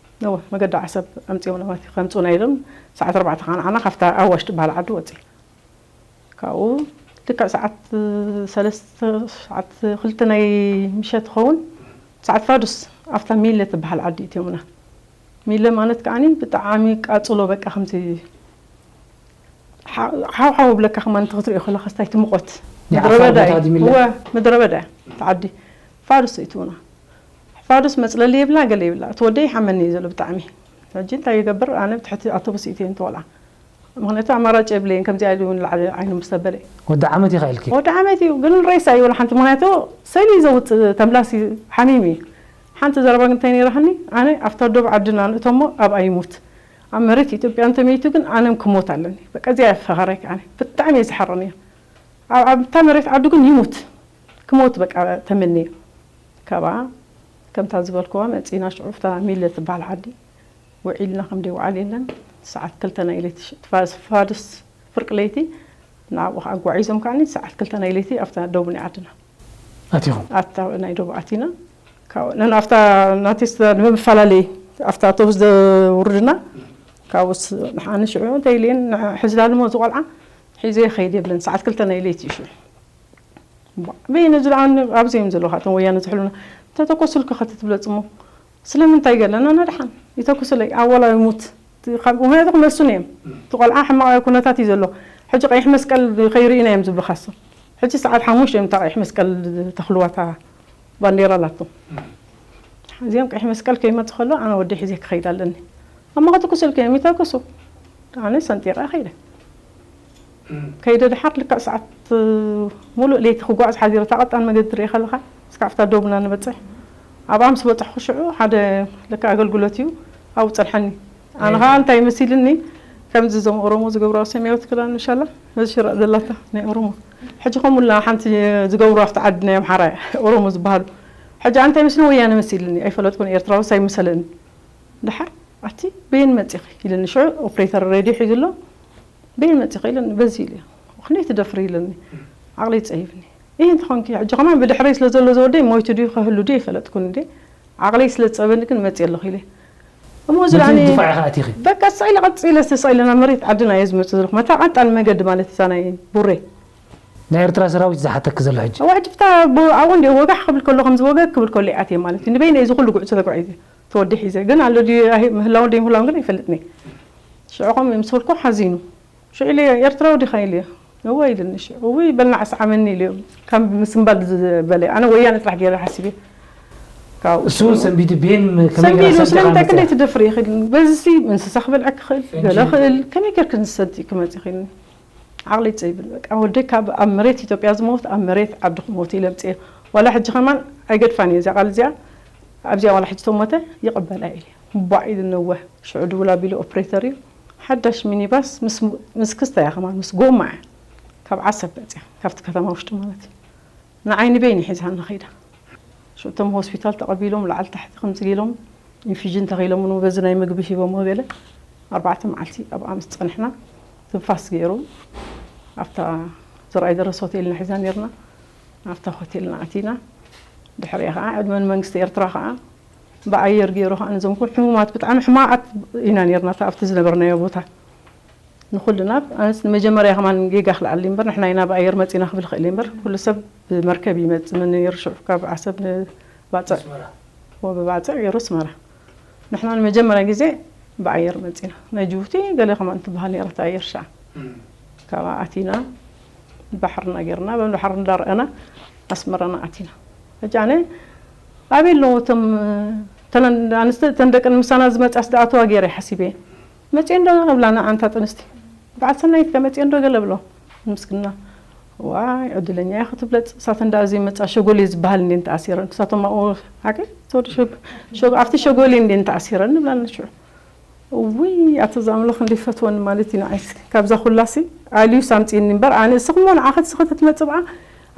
እወ፣ መገዲ ዓሰብ ኣምጺኦምና ማለት እዩ። ከምጽኡና ኢሎም ሰዓት ኣርባዕተ ኸዓ ንዓና ካብታ ኣዋሽ ትበሃል ዓዲ ወጺ። ካብኡ ልክዕ ሰዓት ሰለስተ፣ ሰዓት ክልተ ናይ ምሸት ይኸውን፣ ሰዓት ፋዱስ ኣብታ ሚለ ትበሃል ዓዲ እትዮምና። ሚለ ማለት ከዓኒ ብጣዕሚ ቃጽሎ፣ በቃ ከምቲ ሓ-፣ ሓው ሓው ብለካ ከማን እንተ ክትሪኦ ከለኻ ስታይ እቲ ሙቐት። ናይ ምድረ ዓፋር በዳ ቦታ እዩ። ድዩ ሚለ? እወ፣ ምድረ በዳ እያ እታ ዓዲ። ፋዱስ እትውና። ፋዱስ መጽለሊ የብላ፣ ገለ የብላ። እቲ ወደይ ይሓመኒ እዩ ዘሎ ብጣዕሚ። ሕጂ እንታይ ይገብር? ኣነ ብትሕቲ ኣውቶቡስ እትየ እንተ ቆልዓ። ምኽንያቱ ኣማራጭ የብለይን፣ ከምዚኣ ኢሉ ንላዕሊ ዓይኑ ምስ ተበለ። ወዲ ዓመት ኢኻ ኢልኪ? ወዲ ዓመት እዩ፣ ግን ሬሳ እዩ ወላ ሓንቲ። ምኽንያቱ ስእሊ እዩ ዘውጽእ፣ ተምላሲ ሓሚም እዩ። ሓንቲ ዘረባ ግን እንታይ ነይራትኒ? ኣነ ኣብታ ዶብ ዓድና ንእቶሞ ኣብኣ ይሙት። ኣብ መሬት ኢትዮጵያ እንተመይቱ ግን ኣነ ክሞት ኣለኒ። በቃ እዚኣ እያ ፈኸራይ ከዓኒ። ብጣዕሚ እየ ዝሓርቕ ነይረ። ኣብ፣ ኣብታ መሬት ዓዱ ግን ይሙት። ክሞት በቃ ተመንየ። ካብኣ ከምታ ዝበልክዋ መጺና ሽዑ ኣብታ ሚለ ትበሃል ዓዲ ውዒልና፣ ከም ደይ ውዓል የለን። ሰዓት ክልተ ናይ ለይቲ ሽ-፣ ፋ-፣ ፋዱስ ፍርቂ ለይቲ ናብኡ ኣጓዒዞም ከዓኒ ሰዓት ክልተ ናይ ለይቲ ኣብታ ዶብ ናይ ዓድና ኣቲኹም? ኣብታ ናይ ዶብ ኣቲና። ካብኡ ነን ኣብታ ናቲስ ንምፈላለይ ኣብታ ኣውቶቡስ ዘውርድና፣ ካብኡስ ንሓኒ ሽዑ እንታይ ኢለን፣ ሕዝላ ልሞ ዝቆልዓ ሒዘ ይኸይድ የብለን። ሰዓት ክልተ ናይ ለይቲ እዩ ሽዑ። ቧ፣ በይነ ዝለዓሉ ኣብዚ እዮም ዘለዉ፣ እቶም ወያነ ዝሕሉና። ተተኮሱልካ ከተትብለጽ እሞ ስለምንታይ ገለና? ንድሓን ይተኩሱለይ፣ ኣወላ ይሙት። ካብ፣ ምኽንያቱ ክመልሱኒ እዮም። እቲ ቆልዓ ሕማቕ ኩነታት እዩ ዘሎ። ሕጂ ቀይሕ መስቀል ከይርእዩና እዮም ዝብሉኻ እሶም። ሕጂ ሰዓት ሓሙሽተ እዮም እታ ቀይሕ መስቀል ተኽልዋ እታ ባንዴራ ኣላቶም። እዚኦም ቀይሕ መስቀል ከይመጽእ ከሎ ኣነ ወደይ ሒዘ ክኸይድ ኣለኒ። እሞ ክትኩሱልካ እዮም፣ ይተኩሱ። ኣነ ሰንጢቐ ከይደ። ከይደ ድሓር ልክዕ ሰዓት፣ እ፣ ሙሉእ ለይቲ ክጓዓዝ ሓዚረ፣ እታ ቀጣን መገዲ ትርኢ ከለኻ፣ እስካብ ኣብታ ዶብና ንበጽሕ። ኣብኣ ምስ በጻሕኩ ሽዑ ሓደ ለካ ኣገልግሎት እዩ ኣብኡ ጸንሐኒ። ኣነ ኸኣ እንታይ መሲልኒ፣ ከምዚ እዞም ኦሮሞ ዝገብርዋ ሰማያዊት ክዳን፣ ምሻላ ነዚ ሽራእ ዘላታ ናይ ኦሮሞ። ሕጂ ከምኡላ ሓንቲ ዝገብሩ ኣብቲ ዓዲ ናይ ኣምሓራ ኦሮሞ ዝበሃሉ። ሕጂ ኣነ እንታይ መስልኒ፣ ወያነ መሲልኒ፣ ኣይፈለጥኩን፣ ኤርትራውስ ኣይምሰለኒ። ደሓር ኣቲ በየን መጺኺ ኢለኒ። ሽዑ ኦፕሬተር ሬድዮ ሒዙ ኣሎ። በየን መጺኺ ኢለኒ፣ በዚ ኢለ። ክንደይ ትደፍሪ ኢለኒ። ዓቕለይ ጸይፍኒ። ይህ እንተኾንኪ፣ ሕጂ ከማን ብድሕረይ ስለ ዘሎ ዝወደይ ሞይቱ ድዩ ክህሉ ድዩ ኣይፈለጥኩን እንዴ። ዓቕለይ ስለ ዝጸበኒ ግን መጺእ ኣለኹ ኢለ። እሞ እዚ በቲ ደኣ ን-፣ ድፋዕ ኢኻ ኣቲኺ? በቃ ስቕ ኢለ፣ ቀጽ ኢለ፣ ስቕ ኢለ ናብ መሬት ዓድና እየ ዝመጽእ ዘለኹ። መታ ቀጣን መገዲ ማለት እዛ ናይ ቡሬ። ናይ ኤርትራ ሰራዊት ዝሓተኪ ዘሎ ሕጂ? እዋ፣ ሕጂ ብታ ብ-፣ ኣብኡ እንድየ ወጋሕ ክብል ከሎ፣ ከምዚ ወገግ ክብል ከሎ እየ ኣትየ ማለት እዩ። ንበይነይ እዚ ኩሉ ጉዕዞ ተጓዒዘ፣ ተወዲሕ ሒዘ። ግን ኣሎ ድዩ ኣይ-፣ ምህላውን ደይምህላውን ግን ኣይፈልጥን እየ። ሽዑ ከምኡ ምስ በልኩ ሓዚኑ። ሽዑ ኢለ፣ "ኤርትራዊ ዲኻ?" ኢሉ። "እወ" ኢሉኒ። ሽዑ፣ "እውይ፣ በልና ዓስዓመኒ" ኢሉ። ከም ምስምባል ዝበለ። ኣነ ወያነ ጥራሕ ገይረ ሓሲበ። ካብኡ እሱ እውን ሰንቢዱ ቤን ከመይ ገይራ ሰንቢዱ ሰንጢቓ ስለምንታይ መጽያ? ክንደይ ትደፍሪ ይኽእል? በዚ ሲ እንስሳ ክበልዐ ክኽእል፣ ፈንጂ ገለ ይኽእል። ከመይ ጌርክ ንሰንጢ ክመጽእ ይኽእል? ዓቕሊ ይጸይብል በቃ። ወደይ ካብ ኣብ መሬት ኢትዮጵያ ዝሞት ኣብ መሬት ዓዲ ክሞት ኢለ ኣምጽኤ። ዋላ ሕጂ ከማን ኣይገድፋን እየ እዚኣ ቃል እዚኣ። ኣብዚኣ ዋላ ሕጂ ተሞተ ይቕበላ ኢለ። ባዕ ኢሉ ነወ። ሽዑ ድውል ኣቢሉ ኦፕሬተር እዩ። ሓዳሽ ሚኒባስ ምስ፣ ምስ ክስታ እያ ከማን፣ ምስ ጎማ እያ። ካብ ዓሰብ መጽያ፣ ካብቲ ከተማ ውሽጢ ማለት እዩ። ንዓይ ንበይኒ ሒዛኒ ከይዳ። ሽዑ እቶም ሆስፒታል ተቐቢሎም ላዕሊ ታሕቲ ከምዚ ኢሎም ኢንፊዥን ተኺሎም እውን በዚ ናይ ምግቢ ሂቦምዎ ገለ ኣርባዕተ መዓልቲ ኣብኣ ምስ ጸንሕና ትንፋስ ገይሩ ኣብታ ዝረኣይ ደረስ ሆቴል ንሒዛ ነርና። ኣብታ ሆቴል ንኣቲና ድሕሪኣ ከዓ ዕድመ ንመንግስቲ ኤርትራ ከዓ ብኣየር ገይሩ ከዓ ነዞም ኩሉ ሕሙማት ብጣዕሚ ሕማቃት ኢና ነርና ኣብቲ ዝነበርናዮ ቦታ። ንኹልና ኣነስ ንመጀመርያ ከማን ጌጋ ክልዓል እምበር ንሕና ኢና ብኣየር መጺና ክብል ክእል እምበር ኩሉ ሰብ ብመርከብ ይመጽእ ነይሩ ሽዑ ካብ ዓሰብ ንባጽዕ ብባጽዕ ገይሩ ኣስመራ። ንሕና ንመጀመርያ ግዜ ብኣየር መጺና። ናይ ጅቡቲ ገለ ከማን ትበሃል ነይራ እታ ኣየር ሻዕ። ካብኣ ኣቲና ባሕርና ገይርና በባሕሪ እንዳረኣና ኣስመራና ኣቲና። ሕጂ ኣነ ኣበይ ኣለዎ እቶም ተን ኣንስቲ ተን ደቂ ምሳና ዝመጻስ ዝኣተዋ ገይረ ሓሲበ። መጺኤን ዶ እብላ ንኣንታ ጥንስቲ በዓል ሰናይት ከ መጺኤን ዶ ገለ እብሎ። ምስግና ዋይ ዕድለኛ እያ ክትብለጽ እሳተን ደኣ ዘይመጻ ሸጎሊ ዝበሃል እንዴን ተኣሲረን ክሳቶም ኣብኡ ሓቂ ተወዲ ሸጎ ኣብቲ ሸጎሊ እንዴን ተኣሲረን ንብላ ንሽዑ። እውይ ኣቶ ዛምሎ ክንደይ ፈትወኒ ማለት እዩ ንዓይስ ካብዛ ኩላሲ ኣልዩ ሳምጺኒ እምበር ኣነ እስኽሞ ንዓኸት ስኸተት መጽብዓ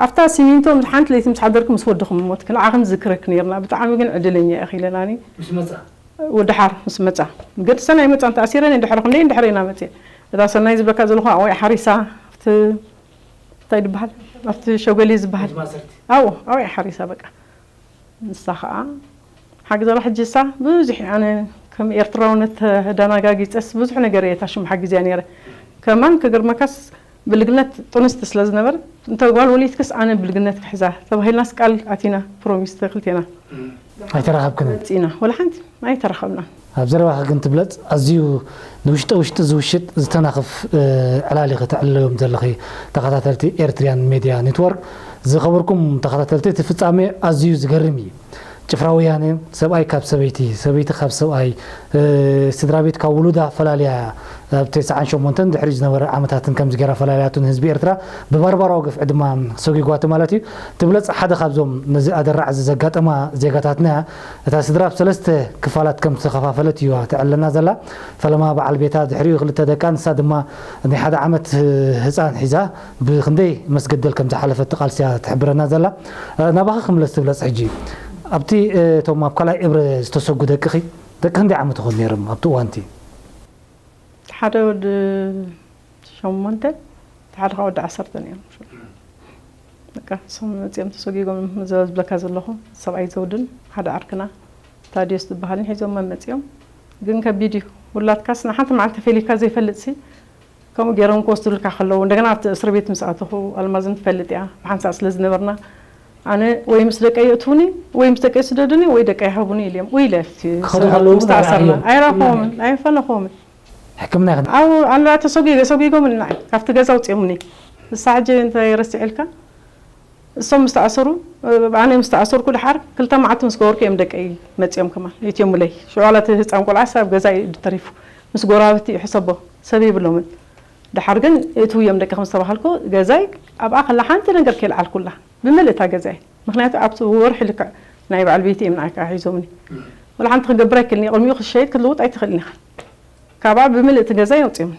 ኣብታ ሲሚንቶ ምስ ሓንቲ ለይቲ ምስ ሓደርክ ምስ ወድኹም ሞትክ ንዓኽን ዝክረክ ነርና ብጣዕሚ ግን ዕድለኛ ኢኺ ኢለናኒ። ምስ መጻ ወዲ ሓር ምስ መጻ ገድሰን ኣይመጻን ተኣሲረን ድሕሪ ክንደይ ድሕሪ ኢና መጽየ እታ ሰናይ ዝብለካ ዘለኹ ኣወይ ሓሪሳ ኣብቲ እንታይ ድበሃል ኣብቲ ሸጎሊ ዝበሃል ኣዎ ኣወይ ሓሪሳ በቃ ንሳ ከዓ ሓግዘላ ሕጂ እሳ ብዙሕ ኣነ ከም ኤርትራውነት ተደናጋጊፀስ ብዙሕ ነገር እየ እታ ሽም ሓጊዝያ ነይረ ከማን ክገርመካስ ብልግነት ጥንስቲ ስለ ዝነበር እንተ ጓል ወሊድክስ ኣነ ብልግነት ክሕዛ ተባሂልናስ ቃል ኣቲና ፕሮሚስ ክልቴና ኣይተራኸብክንን መፂና ወላ ሓንቲ ኣይተራኸብና ኣብ ዘረባኺ ግን ትብለጽ ኣዝዩ ንውሽጠ ውሽጢ ዝውሽጥ ዝተናኽፍ ዕላል ኢኺ ተዕልለዮም ዘለኺ ተኸታተልቲ ኤርትሪያን ሜድያ ኔትወርክ ዝኸበርኩም ተኸታተልቲ እቲ ፍጻሜ ኣዝዩ ዝገርም እዩ ጭፍራ ወያነ ሰብኣይ ካብ ሰበይቲ ሰበይቲ ካብ ሰብኣይ ስድራ ቤት ካብ ውሉዳ ፈላልያ እያ ኣብ ተስዓን ሸሞንተን ድሕሪኡ ዝነበረ ዓመታትን ከምዚ ገይራ ፈላልያቱ ንህዝቢ ኤርትራ ብባርባራዊ ግፍዒ ድማ ሰጒጓቶ ማለት እዩ። ትብለጽ ሓደ ካብዞም ነዚ ኣደራዕ እዚ ዘጋጠማ ዜጋታትና እያ። እታ ስድራ ኣብ ሰለስተ ክፋላት ከም ዝተኸፋፈለት እዩ ተዕልለና ዘላ። ፈለማ በዓል ቤታ ድሕሪኡ ክልተ ደቃ ንሳ ድማ ናይ ሓደ ዓመት ህጻን ሒዛ ብኽንደይ መስገደል ከም ዝሓለፈት ቃልሲ እያ ትሕብረና ዘላ። ናባኺ ክምለስ ትብለጽ ሕጂ ኣብቲ እቶም ኣብ ካልኣይ እብረ ዝተሰጉ ደቅኺ ደቂ ክንደይ ዓመት ይኾኑ ነይሮም ኣብቲ እዋንቲ? ሓደ ወዲ ሸሞንተ እቲ ሓደ ከዓ ወዲ ዓሰርተ ነይሮም በቃ እሶም መፂኦም ተሰጊጎም ዘ ዝብለካ ዘለኹ ሰብኣይ ዘውድን ሓደ ዓርክና ታዲዮስ ዝበሃልን ሒዞም መመፂኦም ግን ከቢድ እዩ ውላድካስ ንሓንቲ መዓልቲ ተፈሊካ ዘይፈልጥ ሲ ከምኡ ገይሮም ክወስዱልካ ከለዉ እንደገና ኣብቲ እስር ቤት ምስ ኣተኹ ኣልማዝን ትፈልጥ እያ ብሓንሳእ ስለ ዝነበርና ኣነ ወይ ምስ ደቀይ የእትውኒ ወይ ምስ ደቀይ ስደዱኒ ወይ ደቀይ ሃቡኒ ኢልዮም ውይ ኢለ ኣብቲ ክኸዱ ከለዉ ምስ ተኣሰርና ኣይረኣኽዎምን ኣይፈለኽዎምን ሕክምና ይኸ ኣብኡ ኣላ ተሰጒገ ሰጒጎምኒ ንዓይ ካብቲ ገዛ ኣውፅኦምኒ ንሳ ሕጂ እንታይ ረሲዐልካ እሶም ምስ ተኣሰሩ ኣነ ምስ ተኣሰርኩ ደሓር ክልተ መዓልቲ ምስ ገበርኩ እዮም ደቀይ መፂኦም ከማን የትዮምለይ ሽዑ ዋላ እቲ ህፃን ቆልዓስ ኣብ ገዛ እዩ ተሪፉ ምስ ጎረባብቲ እዩ ሕሰቦ ሰብ የብሎምን ደሓር ግን እትው እዮም ደቂ ከም ዝተባሃልኩ ገዛይ ኣብኣ ከላ ሓንቲ ነገር ከይልዓልኩላ ብምልእታ ገዛይ ምክንያቱ ኣብቲ ወርሒ ልክዕ ናይ በዓል ቤት እዮም ንዓይ ከዓ ሒዞምኒ ወላ ሓንቲ ክገብር ኣይክእልን ቅድሚኡ ክሸይጥ ክትልውጥ ኣይትኽእልን ኢኻ ካብኣ ብምልእቲ ገዛይ ኣውፅኦምኒ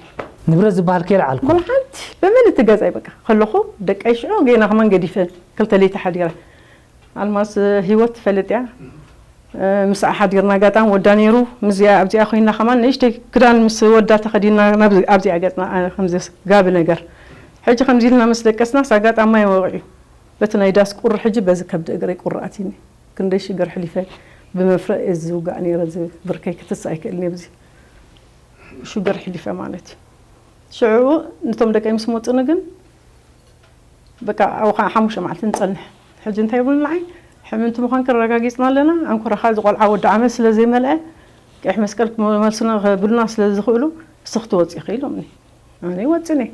ንብረት ዝበሃል ከይልዓልኩ ወላ ሓንቲ ብምልእቲ ገዛይ በቃ ከለኹ ደቀይ ሽዑ ገና ከማን ገዲፈ ክልተ ለይቲ ሓዲረ ኣልማዝ ሂወት ትፈልጥ እያ ምስኣ ሓዲርና ኣጋጣሚ ወዳ ነይሩ ምስዚኣ ኣብዚኣ ኮይና ከማን ንእሽተይ ክዳን ምስ ወዳ ተኸዲና ኣብዚኣ ገፅና ከምዚ ጋቢ ነገር ሕጂ ከምዚ ኢልና ምስ ደቀስናስ ኣጋጣሚ ማይ ወቂዑ በቲ ናይ ዳስ ቁሪ ሕጂ በዚ ከብዲ እግረይ ቁሪ ኣትዩኒ ክንደይ ሽግር ሕሊፈ ብመፍረቕ እየ ዝውጋእ ነይረ እዚ ብርከይ ክትስ ኣይክእልን እየ ብዚ ሽግር ሕሊፈ ማለት እዩ ሽዑ ንቶም ደቀይ ምስ መፁኒ ግን በቃ ኣብኡ ከዓ ሓሙሽተ መዓልቲ ንፀንሕ ሕጂ እንታይ ይብሉ ንዓይ ሕምምቲ ምዃንኪ ኣረጋጊፅና ኣለና ኣንኮራኻ እዚ ቆልዓ ወዲ ዓመት ስለ ዘይመልአ ቀይሕ መስቀል ክመልሱና ከብሉና ስለ ዝኽእሉ እስኺ ትወፂ ኢኺ ኢሎምኒ ኣነ ይወፅን እየ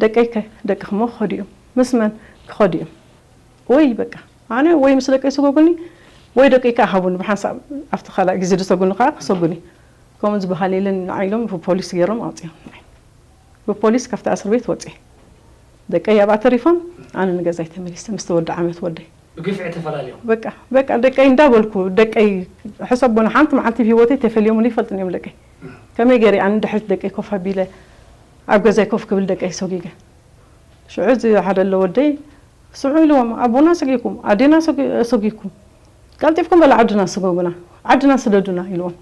ደቀይከ ደቅኺሞ ክኸዱ እዮም ምስ መን ክኸዱ እዮም ወይ በቃ ኣነ ወይ ምስ ደቀይ ስጎጉኒ ወይ ደቂ ከኣ ሃቡኒ ብሓንሳብ ኣብቲ ካልኣይ ግዜ ዝሰጉኒ ከኣ ክሰጉኒ ከምኡ ዝበሃል የለን። ንዓይ ኢሎም ብፖሊስ ገይሮም ኣውፅኦም። ብፖሊስ ካብቲ እስር ቤት ወፅኤ ደቀይ ኣብኣ ተሪፎም ኣነ ንገዛይ ተመሊሰ ምስ ተወዲ ዓመት ወደይ። ብግፍዒ ተፈላልዮም። በቃ በቃ ደቀይ እንዳበልኩ ደቀይ ሕሰቦ ንሓንቲ መዓልቲ ብሂወተይ ተፈልዮምሉ ይፈልጥን እዮም ደቀይ። ከመይ ገይረ ኣነ ድሕሪት ደቀይ ኮፍ ኣቢለ ኣብ ገዛይ ኮፍ ክብል ደቀይ ሰጒገ። ሽዑ እዚ ሓደ ኣሎ ወደይ ስምዑ ኢልዎም ኣቦና ሰጊኩም ኣዴና ሰጊኩም ቀልጢፍኩም በላ ዓድና ስጎጉና ዓድና ስደዱና ኢልዎም።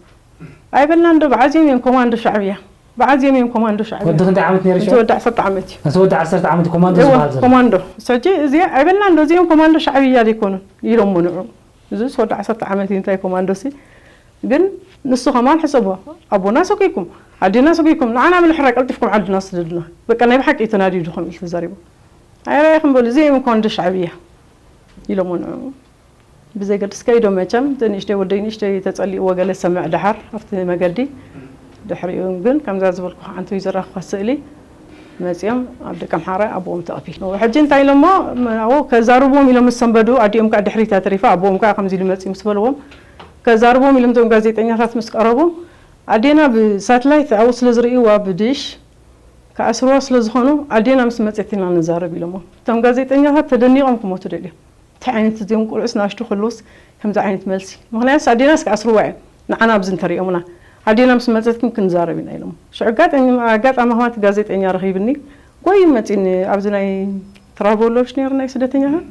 ኣይበልናን ዶ ብዓዝዮም እዮም ኮማንዶ ሻዕብያ ብዓዝዮም እዮም ኮማንዶ ሻዕብያ። ወዲ ክንደይ ዓመት ነይሩ ሽዑ? እቲ ወዲ ዓሰርተ ዓመት እዩ። እቲ ወዲ ዓሰርተ ዓመት ኮማንዶ እወ ዝበሃል ዘሎ። ኮማንዶ። ሕጂ እዚ ኣይበልናን ዶ እዚኦም ኮማንዶ ሻዕብያ ዘይኮኑን ኢሎሞ ንዑ። እዚስ ወዲ ዓሰርተ ዓመት እዩ እንታይ ኮማንዶ ሲ ግን ንሱ ከማን ሕሰቦ ኣቦና ሰጉይኩም ኣዴና ሰጉይኩም ንዓና ምልሕራይ ቀልጢፍኩም ዓድና ስደዱና በቃ ናይ ብሓቂ እዩ ተናዲዱ ከምኡ ኢሉ ተዛሪቡ። ኣይራይኹም በሉ እዚኦም ኮማንዶ ሻዕብያ ኢሎሞ ንዑ። ብዘይገድስ ከይዶም መቸም እቲ ንእሽተይ ወደይ ንእሽተይ ተጸሊእዎ ገለ ሰምዕ ደሓር ኣብቲ መገዲ ድሕሪኡ ግን ከምዛ ዝበልኩኻ ኣንተ እዩ ዘራኽባ ስእሊ መጺኦም ኣብ ደቂ ኣምሓራይ ኣቦኦም ተቐቢሉ ሕጂ እንታይ ኢሎሞ ኣብኡ ከዛርብዎም ኢሎም ምስ ሰንበዱ ኣዲኦም ከዓ ድሕሪት እያ ተሪፋ ኣቦኦም ከዓ ከምዚ ኢሉ መጺኡ ምስ በልዎም ከዛርብዎም ኢሎም እቶም ጋዜጠኛታት ምስ ቀረቡ ኣዴና ብሳትላይት ኣብኡ ስለ ዝርእይዋ ብድሽ ክኣስርዋ ስለ ዝኾኑ ኣዴና ምስ መጸት ኢና ንዛረብ ኢሎሞ እቶም ጋዜጠኛታት ተደኒቖም ክሞቱ ደልዮም እንታይ ዓይነት እዚኦም ቁልዑስ ናሽቱ ክህልውስ ከምዚ ዓይነት መልሲ ምኽንያቱስ ኣዴናስ ክኣስርዋ እዮም ንዓና ኣብዚ እንተሪኦምና ኣዴና ምስ መፀት ግን ክንዛረብ ኢና ኢሎም ሽዑ ኣጋጣሚ ኣጋጣሚ ከማቲ ጋዜጠኛ ረኺብኒ ጎይ መፂኒ ኣብዚ ናይ ትራቨሎች ነይሩ ናይ ስደተኛታት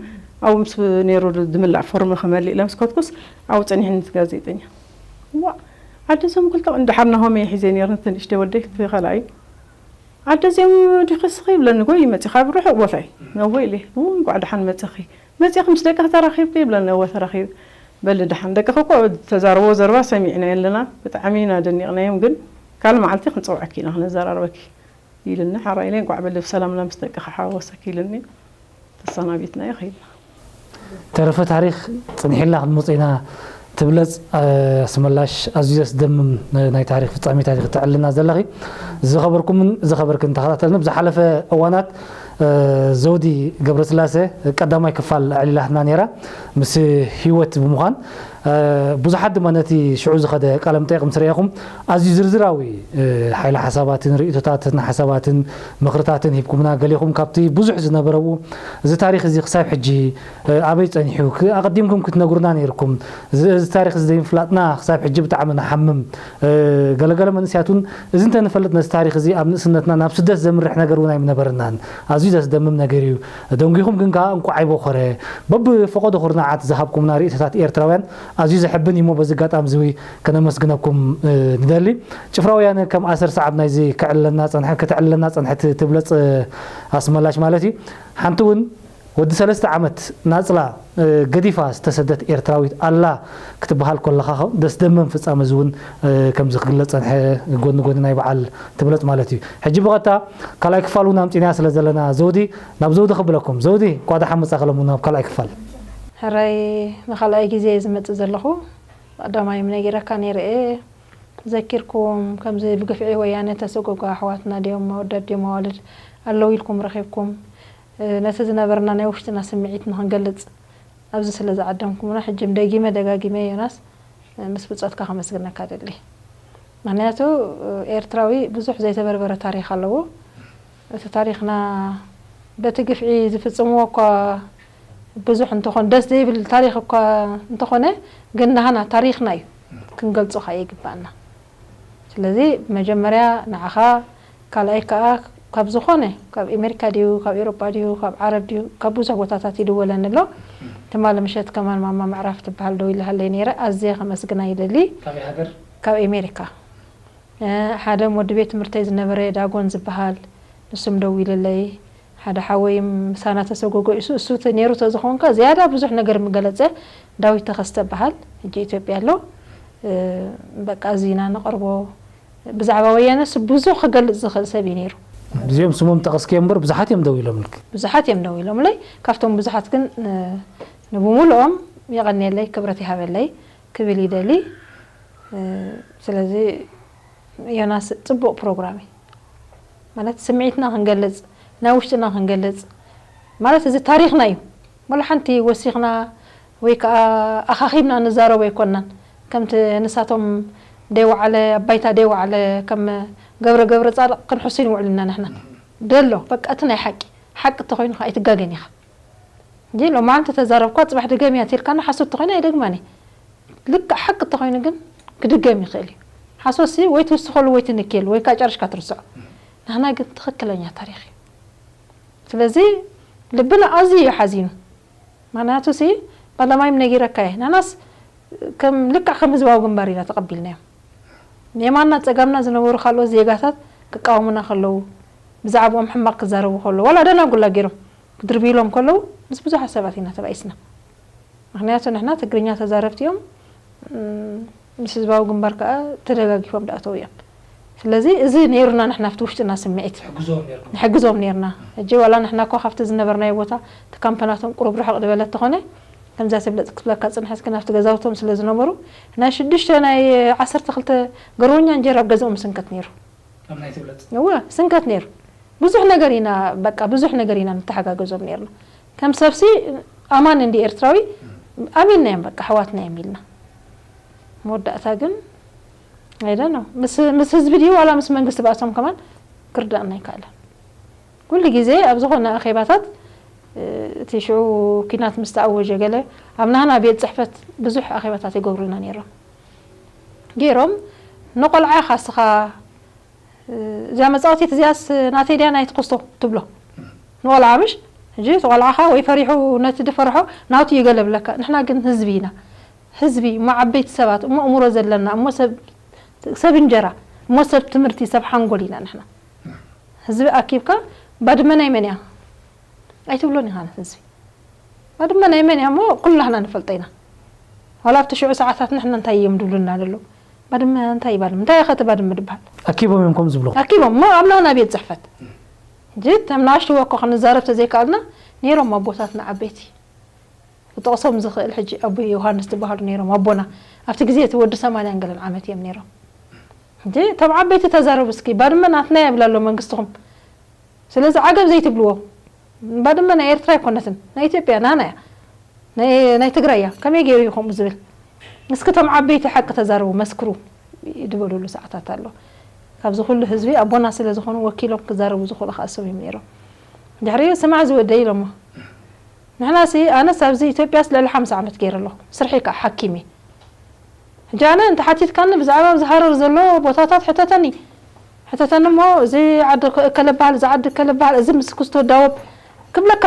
ኣብኡ ምስ ነይሩ ዝምላእ ፎርም ከመልእ ኢለ ምስ ከድኩስ ኣብኡ ፀኒሕኒ እቲ ጋዜጠኛ ዋ ኣደዞም ክልተ እንዳሓር ናሆመይ ሒዘ ነይርኒ እቲ ንእሽተይ ወደይ እቲ ካልኣይ ኣደዚኦም ዲኺ ስኺ ይብለኒ ጎይ መፂ ካብ ርሑቕ ቦታ እዩ ነወ ኢለ እንኳዕ ደሓን መፀኺ መፂኺ ምስ ደቅኺ ተራኺብኪ ይብለኒ እወ ተራኺበ በሊ ደሓን ደቅኺ እኮ ተዛርቦ ዘረባ ሰሚዕናዮ ኣለና ብጣዕሚ ኢና ደኒቕናዮም ግን ካልእ መዓልቲ ክንፀውዐኪ ኢና ክነዘራርበኪ ኢልኒ ሓራይ ኢለ እንኳዕ በሊ ብሰላምና ምስ ደቅኺ ሓወሰኪ ኢልኒ ተሰናቢትናዮ ከይድና። ተረፈ ታሪኽ ፅንሒልና ክንመፆ ኢና ትብለፅ ኣስመላሽ ኣዝዩ ዘስደምም ናይ ታሪኽ ፍፃሜታት ኢኺ ተዕልልና ዘለኺ ዝኸበርኩምን ዝኸበርክን ተኸታተልኒ ብዝሓለፈ እዋናት ዘውዲ ገብረስላሴ ቀዳማይ ክፋል ኣዕሊላትና ነይራ ምስ ህይወት ብምዃን ብዙሓት ድማ ነቲ ሽዑ ዝኸደ ቃለ መጠይቕ ምስ ርኤኹም ኣዝዩ ዝርዝራዊ ሓይሊ ሓሳባትን ርእይቶታትን ሓሳባትን ምኽርታትን ሂብኩምና ገሊኹም ካብቲ ብዙሕ ዝነበረ ብኡ እዚ ታሪኽ እዚ ክሳብ ሕጂ ኣበይ ጸኒሑ ኣቐዲምኩም ክትነግሩና ነይርኩም እዚ ታሪኽ እዚ ዘይምፍላጥና ክሳብ ሕጂ ብጣዕሚ ንሓምም ገለገለ መንእስያት እውን እዚ እንተንፈልጥ ነዚ ታሪኽ እዚ ኣብ ንእስነትና ናብ ስደት ዘምርሕ ነገር እውን ኣይምነበረናን ኣዝዩ ዘስደምም ነገር እዩ ደንጒኹም ግን ከኣ እንቋዕ ኣይበኾረ በብፈቐዶ ኩርናዓት ዝሃብኩምና ርእይቶታት ኤርትራውያን ኣዝዩ ዘሕብን እዩ እሞ በዚ ኣጋጣሚ እዚ ከነመስግነኩም ንደሊ ጭፍራ ወያነ ከም ኣሰር ሰዓብ ናይዚ ክዕልለና ጸንሐ ክትዕልለና ጸንሐት ትብለጽ ኣስመላሽ ማለት እዩ ሓንቲ እውን ወዲ ሰለስተ ዓመት ናጽላ ገዲፋ ዝተሰደት ኤርትራዊት ኣላ ክትበሃል ከለኻ ደስደመም ፍጻመ እዚ እውን ከምዚ ክግለጽ ጸንሐ ጎኒ ጎኒ ናይ በዓል ትብለጽ ማለት እዩ ሕጂ ብቐጥታ ካልኣይ ክፋል እውን ኣምጺና ስለ ዘለና ዘውዲ ናብ ዘውዲ ክብለኩም ዘውዲ እንኳ ደሓን መጻእክሎም ናብ ካልኣይ ክፋል ሕራይ ንኻልኣይ ግዜ ዝመጽእ ዘለኹ ቀዳማዮም ነጊረካ ነይረ እየ ዘኪርኩም ከምዚ ብግፍዒ ወያነ ተሰጎጎ ኣሕዋትና ድዮም ኣወዳት ድዮም ኣዋልድ ኣለዉ ኢልኩም ረኺብኩም ነቲ ዝነበረና ናይ ውሽጥና ስምዒት ንክንገልጽ ኣብዚ ስለ ዝዓደምኩምና ሕጂ ደጊመ ደጋጊመ ዮናስ ምስ ብጾትካ ከመስግነካ ደሊ ምክንያቱ ኤርትራዊ ብዙሕ ዘይተበርበረ ታሪክ ኣለዎ እቲ ታሪክና በቲ ግፍዒ ዝፍጽምዎ እኳ ብዙሕ እንተኾነ ደስ ዘይብል ታሪክ እኳ እንተኾነ ግን ናህና ታሪክና እዩ ክንገልጾ ከኣ ይግባኣና ስለዚ መጀመርያ ንዓኻ ካልኣይ ከኣ ካብ ዝኾነ ካብ ኤሜሪካ ድዩ ካብ ኤሮጳ ድዩ ካብ ዓረብ ድዩ ካብ ብዙሕ ቦታታት ይድወለኒ ኣሎ ትማሊ ምሸት ከማን ማማ ምዕራፍ ትበሃል ደው ኢላሃለይ ነይረ ኣዝየ ከመስግና ይደሊ ካብ ኤሜሪካ ሓደ ወዲ ቤት ትምህርተይ ዝነበረ ዳጎን ዝበሃል ንሱም ደዊልለይ ሓደ ሓወይ ምሳና ተሰጎጎ ኢሱ እሱ እቲ ነይሩ ተዝኾንካ ዝያዳ ብዙሕ ነገር ምገለፀ ዳዊት ተኸስተ በሃል ሕጂ ኢትዮጵያ ኣሎ በቃ እዚና ነቐርቦ ብዛዕባ ወያነስ ብዙሕ ክገልፅ ዝኽእል ሰብ እዩ ነይሩ እዚኦም ስሞም ጠቐስክዮ እምበር ብዙሓት እዮም ደው ኢሎምልክ ብዙሓት እዮም ደው ኢሎምለይ ካብቶም ብዙሓት ግን ንብሙሉኦም የቐንየለይ ክብረት ይሃበለይ ክብል ይደሊ ስለዚ ዮናስ ፅቡቕ ፕሮግራም እዩ ማለት ስምዒትና ክንገልፅ ናይ ውሽጥና ክንገልፅ ማለት እዚ ታሪክና እዩ ወላ ሓንቲ ወሲኽና ወይ ከዓ ኣኻኺብና ንዛረቦ ኣይኮናን። ከምቲ ንሳቶም ደይወዓለ ኣባይታ ደይወዓለ ከም ገብረ ገብረ ጻድቕ ክንሕሱ ይንውዕልና ንሕና ደሎ በቃ እቲ ናይ ሓቂ ሓቂ እንተኾይኑ ከዓ ኣይትጋገን ኢኻ እንጂ ሎማዓንቲ ተዛረብኳ ጽባሕ ድገምያ ትልካና ሓሶት ተኾይኑ ኣይደግማን እየ። ልክዕ ሓቂ እንተኾይኑ ግን ክድገም ይኽእል እዩ። ሓሶትሲ ወይ ትውስኸሉ ወይ ትንክየሉ ወይ ከዓ ጨርሽካ ትርስዖ። ናህና ግን ትኽክለኛ ታሪኽ እዩ። ስለዚ ልብና ኣዝዩ እዩ ሓዚኑ። ምክንያቱ ሲ ቀዳማይም ነጊረካ እየ። ናናስ ከም ልክዕ ከም ህዝባዊ ግንባር ኢና ተቐቢልናዮም። የማንና ጸጋምና ዝነበሩ ካልኦት ዜጋታት ክቃወሙና ከለዉ ብዛዕባኦም ሕማቕ ክዛረቡ ከለዉ ዋላ ደናጉላ ገይሮም ክድርብይሎም ከለዉ ምስ ብዙሓት ሰባት ኢና ተባኢስና። ምክንያቱ ንሕና ትግርኛ ተዛረብቲ እዮም። ምስ ህዝባዊ ግንባር ከዓ ተደጋጊፎም ዳእተው እዮም። ስለዚ እዚ ነይሩና ንሕና ኣብቲ ውሽጥና ስምዒት ንሕግዞም ነርና። ሕጂ ዋላ ንሕና እኳ ካብቲ ዝነበርናዮ ቦታ እቲ ካምፐናቶም ቁሩብ ርሕቕ ዝበለ ተኾነ ከምዛ ትብለፅ ክትብለካ ፅንሐት ግን ኣብቲ ገዛውቶም ስለ ዝነበሩ ናይ ሽዱሽተ ናይ ዓሰርተ ክልተ ገርወኛ እንጀራ ኣብ ገዛኦም ስንከት ነይሩ። እወ ስንከት ነይሩ። ብዙሕ ነገር ኢና በቃ ብዙሕ ነገር ኢና ንተሓጋገዞም ነርና። ከም ሰብሲ ኣማን እንዲ ኤርትራዊ ኣሚንና እዮም በቃ ኣሕዋትና እዮም ኢልና። መወዳእታ ግን ኣይደ ነው ምስ ምስ ህዝቢ ድዩ ዋላ ምስ መንግስቲ ባእሶም ከማን ክርዳእና ኣይከኣለን። ኩሉ ግዜ ኣብ ዝኾነ ኣኼባታት እቲ ሽዑ ኪናት ምስ ተኣወጀ ገለ ኣብ ናህና ቤት ፅሕፈት ብዙሕ ኣኼባታት ይገብሩልና ነይሮም። ገይሮም ንቆልዓ ኢኻ እስኻ እዚኣ መፃወቲት እዚኣስ ናተይ ድያ ናይ ትኩስቶ ትብሎ ንቆልዓ ምሽ ሕጂ እቲ ቆልዓኻ ወይ ፈሪሑ ነቲ ድፈርሖ ናቱ ይገለብለካ ንሕና ግን ህዝቢ ኢና ህዝቢ እሞ ዓበይቲ ሰባት እሞ እምሮ ዘለና እሞ ሰብ እንጀራ እሞ ሰብ ትምህርቲ ሰብ ሓንጎል ኢና ንሕና ህዝቢ ኣኪብካ ባድመ ናይ መን እያ ኣይትብሎን ኢኻ ህዝቢ ባድመ ናይ መን እያ እሞ ኩላህና ንፈልጦ ኢና ዋላ ኣብቲ ሽዑ ሰዓታት ንሕና እንታይ እዮም ድብሉና ደለዉ ባድመ እንታይ እዩ ባድመ እንታይ ኢኸ እቲ ባድመ ድበሃል ኣኪቦም እዮም ከም ዝብሉ ኣኪቦም እሞ ኣብ ናና ቤት ፅሕፈት እንጂ እቶም ንኣሽትዎ እኮ ክንዛረብ ተዘይከኣልና ነይሮም ኣቦታትና ዓበይቲ ክጠቕሶም ዝኽእል ሕጂ ኣቦይ ዮሃንስ ዝበሃሉ ነይሮም ኣቦና ኣብቲ ግዜ እቲ ወዲ ሰማንያን ገለን ዓመት እዮም ነይሮም እንጂ እቶም ዓበይቲ ተዛረቡ እስኪ ባድመ ናትና የብላ ኣሎ መንግስትኹም ስለዚ ዓገብ ዘይትብልዎ ባድመ ናይ ኤርትራ ኣይኮነትን ናይ ኢትዮጵያ ናና እያ ናይ ትግራይ እያ ከመይ ገይሩ እዩ ከምኡ ዝብል እስኪ እቶም ዓበይቲ ሓቂ ተዛረቡ መስክሩ ዝበሉሉ ሰዓታት ኣሎ ካብዚ ኩሉ ህዝቢ ኣቦና ስለ ዝኾኑ ወኪሎም ክዛረቡ ዝኽእሉ ከዓ እሶም እዮም ነይሮም ድሕሪኡ ስማዕ ዝወደይ ኢሎሞ ንሕናሲ ኣነስ ኣብዚ ኢትዮጵያስ ልዕሊ ሓምሳ ዓመት ገይረ ኣለኹ ስርሐይ ከዓ ሓኪም እየ ሕጂ ኣነ እንተሓቲትካኒ ብዛዕባ ኣብዚ ሃረር ዘሎ ቦታታት ሕተተኒ ሕተተኒ እሞ እዚ ዓዲ እከለ በሃል እዚ ዓዲ እከለ በሃል እዚ ምስ ክስቶ ዳወብ ክብለካ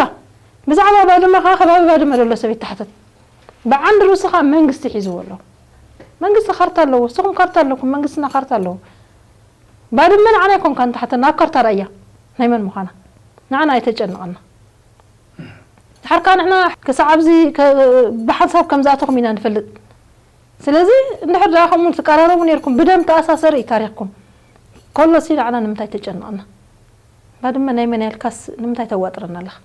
ብዛዕባ ባድመ ከዓ ከባቢ ባድመ ዘሎ ሰብ ይተሓተት ብዓንዲ ርእሱ ከዓ መንግስቲ ሒዝዎ ኣሎ መንግስቲ ካርታ ኣለዎ ንስኹም ካርታ ኣለኩም መንግስትና ካርታ ኣለዎ ባድመ ንዓና ኣይኮንካ ንታሕተና ኣብ ካርታ ራእያ ናይ መን ምዃና ንዓና ኣይተጨንቐና ድሓር ከዓ ንሕና ክሳዕ ኣብዚ ብሓንሳብ ከም ዝኣተኹም ኢና ንፈልጥ ስለዚ እንድሕር ደኣ ከምኡ ትቀራረቡ ነርኩም ብደም ተኣሳሰሪ እዩ ታሪኽኩም ከሎሲ ንዓና ንምንታይ ተጨንቐና ባድመ ናይ መን ያልካስ ንምንታይ ተዋጥረና ኣለኻ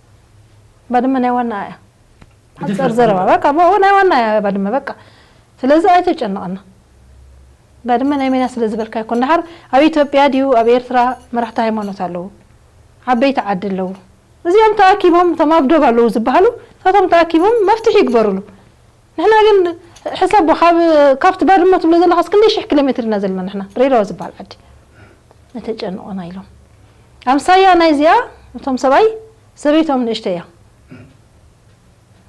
ባድመ ናይ ዋና እያ ሓፀር ዘረባ በቃ ናይ ዋና እያ ባድመ በቃ ስለዚ ኣይተጨንቐና ባድመ ናይ መን እያ ስለ ዝበልካ ይኮን ድሓር ኣብ ኢትዮጵያ ድዩ ኣብ ኤርትራ መራሕቲ ሃይማኖት ኣለዉ ዓበይቲ ዓዲ ኣለዉ እዚኦም ተኣኪቦም እቶም ኣብ ዶብ ኣለዉ ዝበሃሉ እሳቶም ተኣኪቦም መፍትሒ ይግበሩሉ ንሕና ግን ሕሰቦ ካብ ካብቲ ባድመ ትብሎ ዘለኻስ ክንደይ ሽሕ ኪሎ ሜትር ኢና ዘለና ንሕና ድሬዳዋ ዝበሃል ዓዲ ነተጨንቆና ኢሎም ኣምሳያ ናይዚኣ እቶም ሰብኣይ ሰበይቶም ንእሽተይ እያ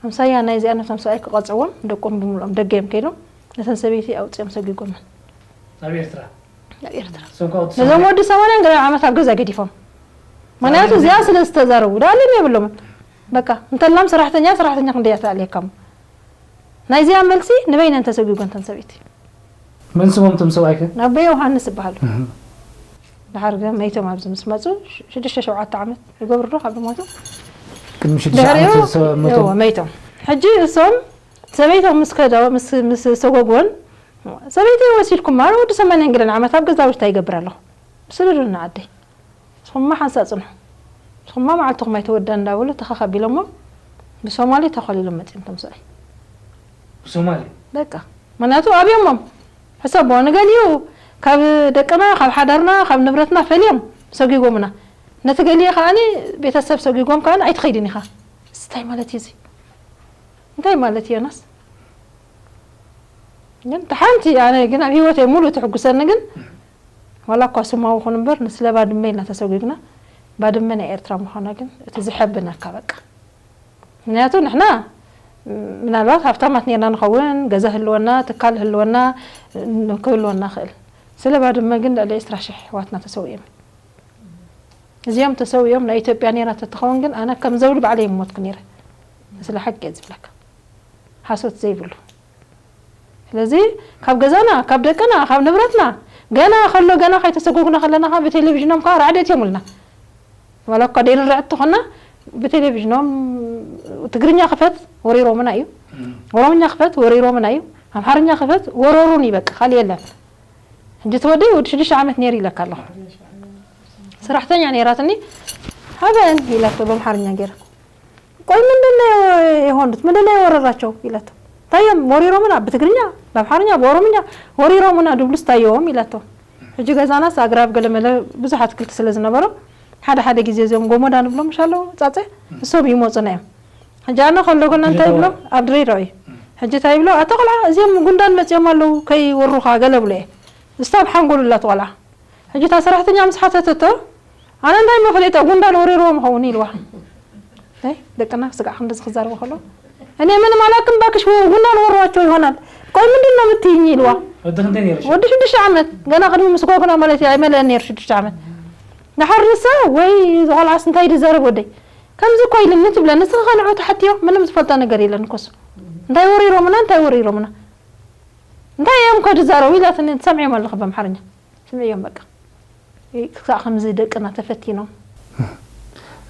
ኣምሳያ ናይዚኣ ነቶም ሰብኣይ ክቐፅዕዎም ደቆም ብምልኦም ደገ እዮም ከይዶም ነተን ሰበይቲ ኣውፅኦም ሰጊጎመን ኣብ ኤርትራ ኣብ ኤርትራ ነዞም ወዲ ሰማንያን ገለ ዓመት ኣብ ገዛ ገዲፎም ምክንያቱ እዚኣ ስለ ዝተዛረቡ ደኣለም የብሎምን በቃ እንተላም ሰራሕተኛ ሰራሕተኛ ክንደያ ተኣልየካሞ ናይዚኣ መልሲ ንበይነን ተሰጊጎን ተን ሰበይቲ መን ስሞም እቶም ሰብኣይ ከ ኣቦይ ዮሃንስ ይበሃሉ ድሓር ግን መይቶም ኣብዚ ምስ መፁ ሽዱሽተ ሸውዓተ ዓመት ይገብሩ ዶ ካብ ዝሞቱ ቅድሚ ሽዱሽተ ዓመት ሰብ መይቶም መይቶም ሕጂ እሶም ሰበይቶም ምስ ከደ ምስ ሰጎጎን ሰበይቲ ወሲድኩም ማረ ወዲ ሰማንያን ገለን ዓመት ኣብ ገዛ ውሽጣ ይገብር ኣለኹ ስደዱልና ዓደይ ንስኹማ ሓንሳእ ጽንሑ ንስኹማ መዓልትኹም ኣይተወድኣን እንዳበሉ ተኸኸቢሎሞም ብሶማሌ ተኸሊሎም መጺኦም ቶም ሰብኣይ ብሶማሌ በቃ ምክንያቱ ኣብዮሞም ሕሰቦ ንገሊኡ ካብ ደቅና ካብ ሓዳርና ካብ ንብረትና ፈልዮም ሰጊጎምና ነቲ ገሊኡ ከዓኒ ቤተሰብ ሰጊጎም ከዓኒ ኣይትኸይድን ኢኻ እንታይ ማለት እዩ እዚ እንታይ ማለት እዩ ዮናስ ግን እቲ ሓንቲ ኣነ ግን ኣብ ህይወተይ ሙሉ ትሕጉሰኒ ግን ዋላ እኳ ስማዊ ኹን እምበር ንስለ ባድመ ኢልና ተሰጒግና ባድመ ናይ ኤርትራ ምዃና ግን እቲ ዝሐብነካ በቃ። ምክንያቱ ንሕና ምናልባት ሃብታማት ኔርና ንኸውን፣ ገዛ ህልወና፣ ትካል ህልወና፣ ክህልወና ክእል። ስለ ባድመ ግን ልዕሊ ዕስራ ሽሕ ኣሕዋትና ተሰዊኦም። እዚኦም ተሰዊኦም ናይ ኢትዮጵያ ኔራ ተትኸውን ግን ኣነ ከም ዘውዲ ባዕለይ ምሞትኩ ኔረ። ስለ ሓቂ እየ ዝብለካ። ሓሶት ዘይብሉ። ስለዚ ካብ ገዛና፣ ካብ ደቅና፣ ካብ ንብረትና ገና ከሎ ገና ከይተሰጎግና ከለና ከዓ ብቴሌቪዥኖም ከዓ ራዕዲ እትዮምልና። ዋላ እኳ ደይንርዕድ ተኾና ብቴሌቪዥኖም ትግርኛ ክፈት ወሪሮምና እዩ። ኦሮምኛ ክፈት ወሪሮምና እዩ። ኣምሓርኛ ክፈት ወረሩን እዩ በቃ ካልእ የለን። ሕጂ ተወደይ ወዲ ሽዱሽተ ዓመት ነይሩ ኢለካ ኣለኹ። ሰራሕተኛ ነይራትኒ ሃበን ኢላቶ በምሓርኛ ገይራ። ቆይ ምንድን ነው የሆኑት? ምንድን ነው የወረራቸው? ኢላቶ። ታየም ወሪሮምና ብትግርኛ፣ በምሓርኛ፣ በኦሮምኛ ወሪሮምና ድብሉስ ታየዎም ኢላቶ። ሕጂ ገዛናስ ኣግራብ ገለመለ ብዙሕ ኣትክልቲ ስለ ዝነበሮ ሓደ ሓደ ግዜ እዚኦም ጎሞዳ ንብሎም ምሻለው ጻጸ እሶም ይመጹና እዮም። ሕጂ ኣነ ከለጎና እንታይ ይብሎ ኣብ ድሬዳዋ እዩ። ሕጂ እንታይ ይብሎ ኣቶ ቆልዓ እዚኦም ጉንዳን መጺኦም ኣለዉ ከይወሩኻ ገለ ብሎ እየ። እስታብ ሓንጎሉ ላቶ ቆልዓ ሕጂ እታ ሰራሕተኛ ምስ ሓተተቶ ኣነ እንታይ መፍለጠ ጉንዳን ወሪርዎም ኸውን ኢልዋ። ደቅና ስጋዕ ክንዲ ዝክዛርቦ ከሎ እኔ ምንም አላውቅም እባክሽ ጉንዳን ወሯቸው ይሆናል። ቆይ ምንድን ነው የምትይኝ ይልዋ። ወዲ ሽዱሽተ ዓመት ገና ቅድሚ ምስ ኮኩና ማለት እዩ ኣይመለአን ነይሩ ሽዱሽተ ዓመት። ንሓር ንሳ ወይ ዝቆልዓስ እንታይ ድዛረብ ወደይ ከምዚ እኮ ኢልኒ ትብለ ንስኺ ከ ንዑ ትሓትዮ ምንም ዝፈልጦ ነገር የለን እኮ እሱ እንታይ ወሪሮምና እንታይ ወሪሮምና እንታይ እዮም ከ ድዛረቡ ኢላትኒ ትሰምዕዮም ኣለኹ በምሓርኛ ስምዕዮም በቃ ክሳዕ ከምዚ ደቅና ተፈቲኖም።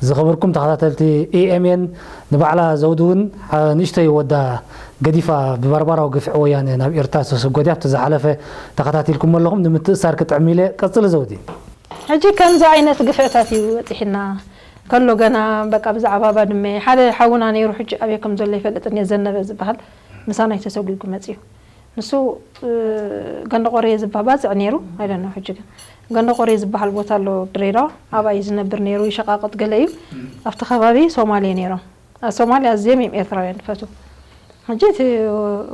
ዝኸበርኩም ተኸታተልቲ ኢኤምኤን ንባዕላ ዘውዲ እውን ንእሽተይ ወዳ ገዲፋ ብባርባራዊ ግፍዒ ወያነ ናብ ኤርትራ ዝተሰጎዲ ኣብቲ ዝሓለፈ ተኸታቲልኩም ኣለኹም ንምትእሳር ክጥዕም ኢለ ቀጽሊ ዘውዲ። ሕጂ ከምዚ ዓይነት ግፍዕታት እዩ በፂሕና ከሎ ገና በቃ ብዛዕባ ባድመ ሓደ ሓውና ነይሩ ሕጂ ኣበይ ከም ዘሎ ይፈልጥን እየ ዘነበ ዝበሃል ምሳና እዩ ተሰጒጉ መፅዩ ንሱ ገንደ ቆሬ ዝበሃል ባፅዕ ነይሩ I don't know ሕጂ ግን ገንደ ቆሬ ዝበሃል ቦታ ኣሎ ድሬዳዋ ኣብኣ እዩ ዝነብር ነይሩ ይሸቃቅጥ ገለ እዩ ኣብቲ ከባቢ ሶማሌ ነይሮም ኣብ ሶማሌ ኣዝዮም እዮም ኤርትራውያን ዝፈትዉ ሕጂ እቲ